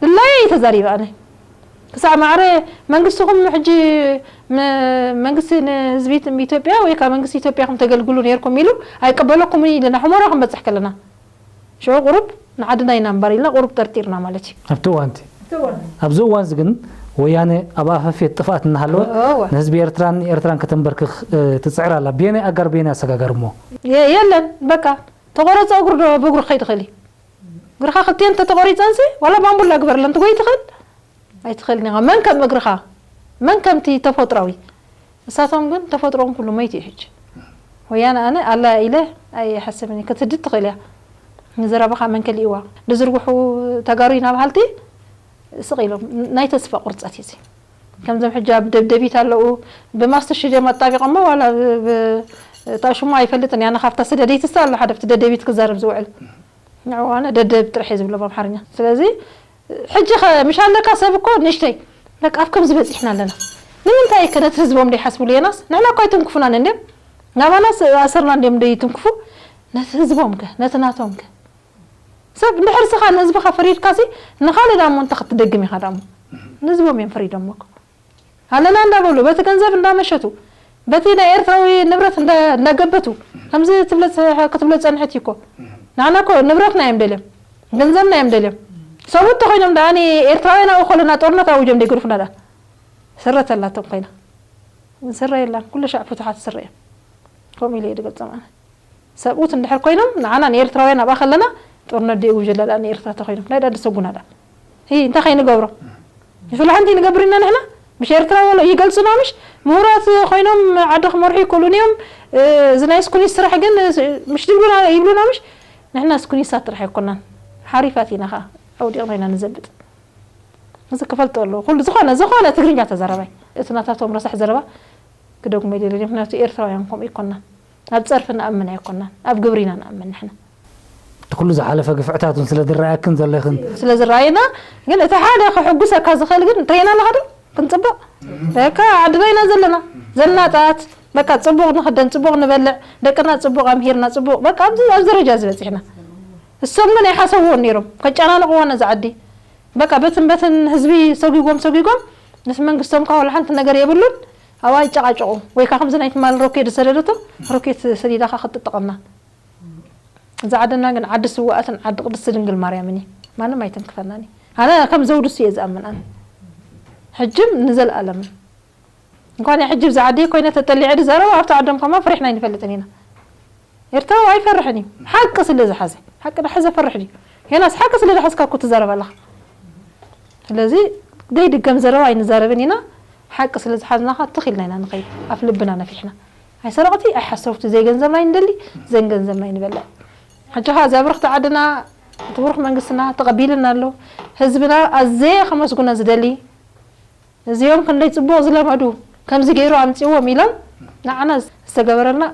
ድላየ እዩ ተዛሪበ ኣነ። ክሳዕ ማዕረ መንግስትኹም ሕጂ መ-፣ መንግስቲ ንህዝቢ ኢትዮጵያ ወይ ከዓ መንግስቲ ኢትዮጵያ ኢኹም ተገልግሉ ነይርኩም ኢሉ ኣይቀበለኩምን ኢልና ሑመራ ክንበፅሕ ከለና። ሽዑ ቁሩብ ንዓድና ኢና እምበር ኢልና ቁሩብ ጠርጢርና ማለት እዩ። ኣብቲ እዋን እቲ። ኣብቲ እዋን። ኣብዚ እዋን እዚ ግን ወያነ ኣብ ኣፈፍየት ጥፍኣት እናሃለወት እወ። ንህዝቢ ኤርትራን ኤርትራን ከተንበርክኽ፣ እ፣ ትጽዕር ኣላ። ብየናይ ኣጋር ብየናይ ኣሰጋጋር እሞ? የ-፣ የለን በቃ ተቆረጸ እግሩ ዶ ብእግሩ ክኸይድ ይኽእል እዩ? እግርኻ ክልቲኤን እንተተቆሪጸንሲ ዋላ ባምቡላ ግበርለን ትጎይ ትኽእል? ኣይትኽእልን ኢኻ። መን ከም እግርኻ? መን ከምቲ ተፈጥራዊ? ንሳቶም ግን ተፈጥሮኦም ኩሉ መይቱ እዩ ሕጂ። ወያነ ኣነ ኣላ ኢለ ኣይሓስብን እየ። ክትህድድ ትኽእል እያ። ንዘረባኻ መን ከሊእዋ? ንዝርግሑ ተጋሩ ኢና በሃልቲ ስቕ ኢሎም። ናይ ተስፋ ቁርጸት እዩ እዚ። ከምዞም ሕጂ ኣብ ደብደቢት ኣለዉ። ብማስትሽ ድዮም ኣጣቢቖሞ ዋላ ብ-፣ ብ-፣ እታ ሽሙ ኣይፈልጥን እያ። ኣነ ካብታ ስደደይትስ ኣሎ ሓደ ኣብቲ ደደቢት ክዛረብ ዝውዕል። ንዕኡ ኣነ ደደብ ጥራሕ እየ ዝብሎ ብኣምሓርኛ። ስለዚ ሕጂ ኸ ምሽ ኣለካ ሰብ እኮ ንእሽተይ በቃ ኣብ ከምዚ በጺሕና ኣለና። ንምንታይ ከ ነቲ ህዝቦም ደይሓስብሉ የናስ? ንሕና እኮ ኣይትንክፉናን እንድዮም። ናባናስ ኣሰርና እንድዮም ደይትንክፉ። ነቲ ህዝቦም ከ፣ ነቲ ናቶም ከ? ሰብ እንድሕር ስኻ ንህዝብኻ ፈሪድካሲ ንኻልእ ዳሞ እንታይ ክትደግም ኢኻ ዳሞ? ንህዝቦም እዮም ፈሪዶሞ እኮ። ኣለና እንዳበሉ፣ በቲ ገንዘብ እንዳመሸቱ፣ በቲ ናይ ኤርትራዊ ንብረት እንዳ-፣ እንዳገበቱ፣ ከምዚ ትብለ ጸ-፣ ክትብሎ ጸንሐት እዩ እኮ። ንዓና እኮ ንብረትና እዮም ደልዮም፣ ገንዘብና እዮም ደልዮም። ሰብኡት ተኾይኖም ደኣ፣ ኣነ ኤርትራውያን ኣብኡ ከለና ጦርነት ኣውጆም ደይገድፉና ደኣ። ስረ ተላቶም ኮይና። ስረ የላን፣ ኩሉ ሻዕ ፍቱሓት ስረ እዮም። ከምኡ ኢለ እየ ዝገልጾም ኣነ። ሰብኡት እንድሕር ኮይኖም፣ ንዓና ንኤርትራውያን ኣብኣ ከለና፣ ጦርነት ደይውጀላ ደኣ ንኤርትራ ተኾይኖም፣ ናይ ደኣ ድሰጉና ደኣ። ሂ፣ እንታይ ከይንገብሮ? ፍልሓንቲ ንገብር ኢና ንሕና? ምሽ ኤርትራ ወሎ ይገልጹና ምሽ? ምሁራት ኮይኖም ዓዲ ክመርሑ ይክእሉን እዮም። እ፣ እዚ ናይ ስኩኒስ ስራሕ ግን፣ እ፣ ምሽ ድብሉና፣ ይብሉና ምሽ? ንሕና ስኩኒሳት ጥራሕ ኣይኮናን። ሓሪፋት ኢና ኸኣ። ኣውዲቕና ኢና ንዘብጥ። እዚ ክፈልጦ ኣለዎ። ኩሉ ዝኾነ፣ ዝኾነ ትግርኛ ተዛራባይ። እቲ ናታቶም ረሳሕ ዘረባ ክደግሞ የድልን። ምኽንያቱ ኤርትራውያን ከምኡ ኣይኮናን። ኣብ ጸርፊ ንኣምን ኣይኮናን። ኣብ ግብሪ ኢና ንኣምን ንሕና። እቲ ኩሉ ዝሓለፈ ግፍዕታት እውን ስለ ዝረኣየክን ዘለኽን። ስለ ዝረኣየና ግን እቲ ሓደ ክሕጉሰካ ዝኽእል ግን እንተይና ኣለኻ ዶ ክንፅብቕ በቃ ዓድና ኢና ዘለና ዘናጣት በቃ ፅቡቕ ንኽደን ፅቡቕ ንበልዕ ደቅና ፅቡቕ ኣምሂርና ፅቡቕ በቃ ኣብዚ ኣብዚ ደረጃ ዝበፂሕና እሶም ግን ኣይሓሰብዎን ነይሮም ከጨናንቕዎ ነዛ ዓዲ በቃ በትን በትን ህዝቢ ሰጒጎም ሰጒጎም ምስ መንግስቶም ካብ ወላ ሓንቲ ነገር የብሉን ኣብኣ ይጨቃጨቑ ወይ ከዓ ከምዚ ናይ ትማል ሮኬት ዝሰደደቶ ሮኬት ሰዲዳካ ክትጥቐምና እዛ ዓድና ግን ዓዲ ስዋኣትን ዓዲ ቅድስቲ ድንግል ማርያምን እዩ። ማንም ኣይተንክፈናን እዩ። ኣነ ከም ዘውድሱ እየ ዝኣምን ኣነ ሕጅም ንዘለኣለምን እንኳን ሕጂ ብዛ ዓዲ ኮይነ ተጠሊዐ ድዛረብ ኣብቲ ዓዶም ከማ ፍሪሕና ኣይንፈልጥን ኢና። ኤርትራዊ ኣይፈርሕን እዩ ሓቂ ስለ ዝሓዘ ሓቂ ዳሓዘ ፈርሕ ድዩ ዮናስ ሓቂ ስለ ዝሓዝካ እኮ ትዛረብ ኣለኻ። ስለዚ ደይ ድገም ዘረባ ኣይንዛረብን ኢና ሓቂ ስለ ዝሓዝናኻ ትኽ ኢልና ኢና ንኸይድ ኣፍ ልብና ነፊሕና ኣይሰረቕቲ ኣይሓሰብቲ ዘይገንዘብና ይንደሊ ዘንገንዘብና ይንበልዕ ሕጂ ኸ እዚኣ ብርኽቲ ዓድና እቲ ብሩኽ መንግስትና ተቐቢልና ኣሎ ህዝብና ኣዘየ ከመስጉና ዝደሊ እዚኦም ክንደይ ፅቡቕ ዝለመዱ ከምዚ ገይሩ ኣምፅዎም ኢሎም ንዓና ዝተገበረልና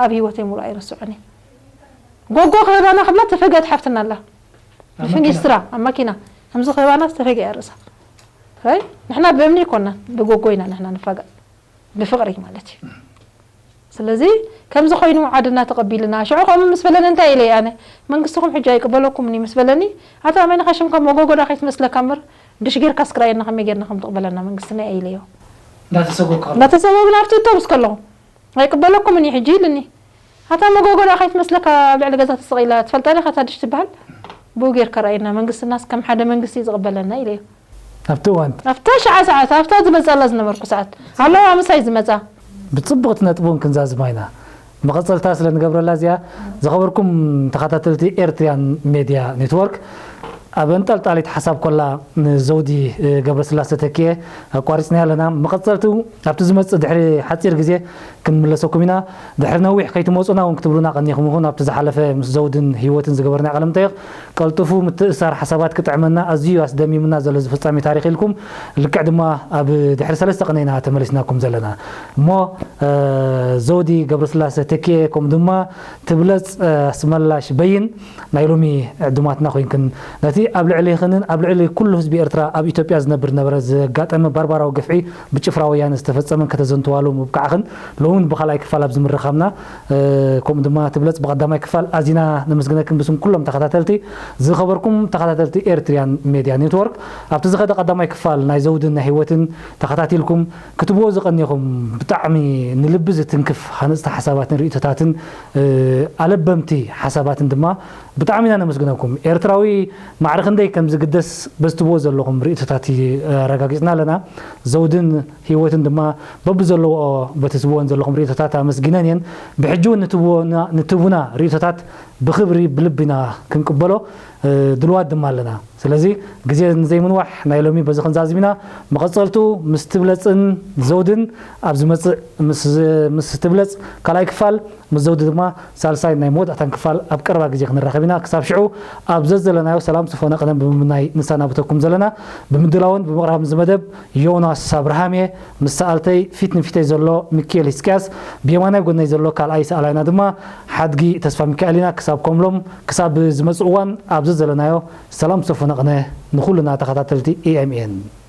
ኣብ ህይወተይ ሙሉእ ኣይርስዖን እየ ጎጎ ክህባና ክብላ ተፈገት ሓፍትና ኣላ ብፊኒስትራ ኣብ ማኪና ከምዚ ክህባና ዝተፈገ እያ ርእሳ ንሕና ብእምኒ ይኮና ብጎጎ ኢና ንሕና ንፋገጥ ብፍቕሪ ማለት እዩ ስለዚ ከምዚ ኮይኑ ዓድና ተቐቢልና ሽዑ ከምኡ ምስ በለኒ እንታይ ኢለ ኣነ መንግስትኹም ሕጂ ኣይቅበለኩምን እዩ ምስ በለኒ ኣታ ኣመኒኻ ሽምካ መጎጎዳ ከይትመስለካ እምበር ድሽ ጌርካ እስክራየና ከመይ ጌርና ከም ትቕበለና መንግስትና እያ ኢለዮ እንዳተሰጎግካ እንዳተሰጎግና ኣብቲ እተውስ ከለኹ ኣይቅበለኩምን እዩ ሕጂ ኢልኒ ኣታ መጎጎዳ ከይትመስለካ ኣብ ልዕሊ ገዛ ተሰቒላ ትፈልጣ ዲኻ እታ ድሽ ትበሃል ብኡ ጌርካ ረኣየና መንግስትናስ ከም ሓደ መንግስቲ እዩ ዝቕበለና ኢለዮ ኣብቲ እዋን ኣብታ ሸዓ ሰዓት ኣብታ ዝመጻላ ዝነበርኩ ሰዓት ኣለዋ ምሳይ ዝመጻ ብጽቡቕቲ ነጥቢ እውን ክንዛዝማ ኢና። መቐጸልታ ስለ ንገብረላ እዚኣ ዝኸበርኩም ተኸታተልቲ ኤርትሪያን ሜድያ ኔትወርክ ኣብ ኣንጠልጣሊት ሓሳብ ኮላ ንዘውዲ ገብረስላሰ ተኪኤ ኣቋሪጽናያ ኣለና። መቐጸልቱ ኣብቲ ዝመጽእ ድሕሪ ሓጺር ግዜ ክንምለሰኩም ኢና። ድሕሪ ነዊሕ ከይትመጹና እውን ክትብሉና ቀኒኹም ኢኹም። ኣብቲ ዝሓለፈ ምስ ዘውድን ህይወትን ዝገበርናዮ ቃለ መጠይቕ ቀልጥፉ ምትእስሳር ሓሳባት ክጥዕመና ኣዝዩ ኣስደሚምና ዘሎ እዚ ፍጻሜ ታሪኽ ኢልኩም ልክዕ ድማ ኣብ ድሕሪ ሰለስተ ቅነ ኢና ተመሊስናኩም ዘለና እሞ ዘውዲ ገብረስላሰ ተኪኤ ከምኡ ድማ ትብለጽ ኣስመላሽ በይን ናይ ሎሚ ዕዱማትና ኮይንክን ነቲ ኣብ ልዕሊኽንን ኣብ ልዕሊ ኩሉ ህዝቢ ኤርትራ ኣብ ኢትዮጵያ ዝነብር ነበረ ዘጋጠመ ባርባራዊ ግፍዒ ብጭፍራ ወያነ ዝተፈጸመን ከተዘንትዋሉ ምብቃዕኽን ሎሚ ብኻልኣይ ክፋል ኣብዚ ምርኻብና ከምኡ ድማ ትብለጽ ብቐዳማይ ክፋል ኣዚና ነመስግነክን ብስም ኩሎም ተኸታተልቲ ዝኸበርኩም ተኸታተልቲ ኤርትሪያን ሜድያ ኔትወርክ ኣብቲ ዝኸደ ቀዳማይ ክፋል ናይ ዘውድን ናይ ህይወትን ተኸታቲልኩም ክትብዎ ዝቐኒኹም ብጣዕሚ ንልቢ ዝትንክፍ ሃነፅቲ ሓሳባትን ርእቶታትን ኣለበምቲ ሓሳባትን ድማ ብጣዕሚ ኢና ነመስግነኩም። ኤርትራዊ ማዕረ ክንደይ ከም ዝግደስ በዚ ትብዎ ዘለኹም ርእቶታት ኣረጋጊፅና ኣለና። ዘውድን ህይወትን ድማ በብዘለዎ በቲ ዝብወን ዘለኹም ርእቶታት ኣመስጊነን እየን። ብሕጂ እውን ንትብውና ርእቶታት ብኽብሪ ብልቢ ኢና ክንቅበሎ ድልዋት ድማ ኣለና። ስለዚ ግዜ ንዘይምንዋሕ ናይ ሎሚ በዚ ክንዛዝም ኢና። መቐጸልቱ ምስ ትብለጽን ዘውድን ኣብ ዝመጽእ ምስ ትብለጽ ካልኣይ ክፋል ምስ ዘውዲ ድማ ሳልሳይ ናይ መወዳእታን ክፋል ኣብ ቀረባ ግዜ ክንራኸብ ኢና። ክሳብ ሽዑ ኣብ ዘዘለናዮ ሰላም ስፎነ ቀደም ብምምናይ ንሰናብተኩም ዘለና ብምድላውን ብምቕራብን ዝመደብ ዮናስ ኣብርሃም እየ። ምስ ሰኣልተይ ፊት ንፊተይ ዘሎ ሚኪኤል ሂዝቅያስ ብየማናይ ጎነይ ዘሎ ካልኣይ ሰኣላይና ድማ ሓድጊ ተስፋ ሚካኤል ኢና። ክሳብ ከምሎም ክሳብ ዝመጽእ እዋን ኣብዚ ዘለናዮ ሰላም ሰፎነ ቅነ ንኹልና ተኸታተልቲ E M N።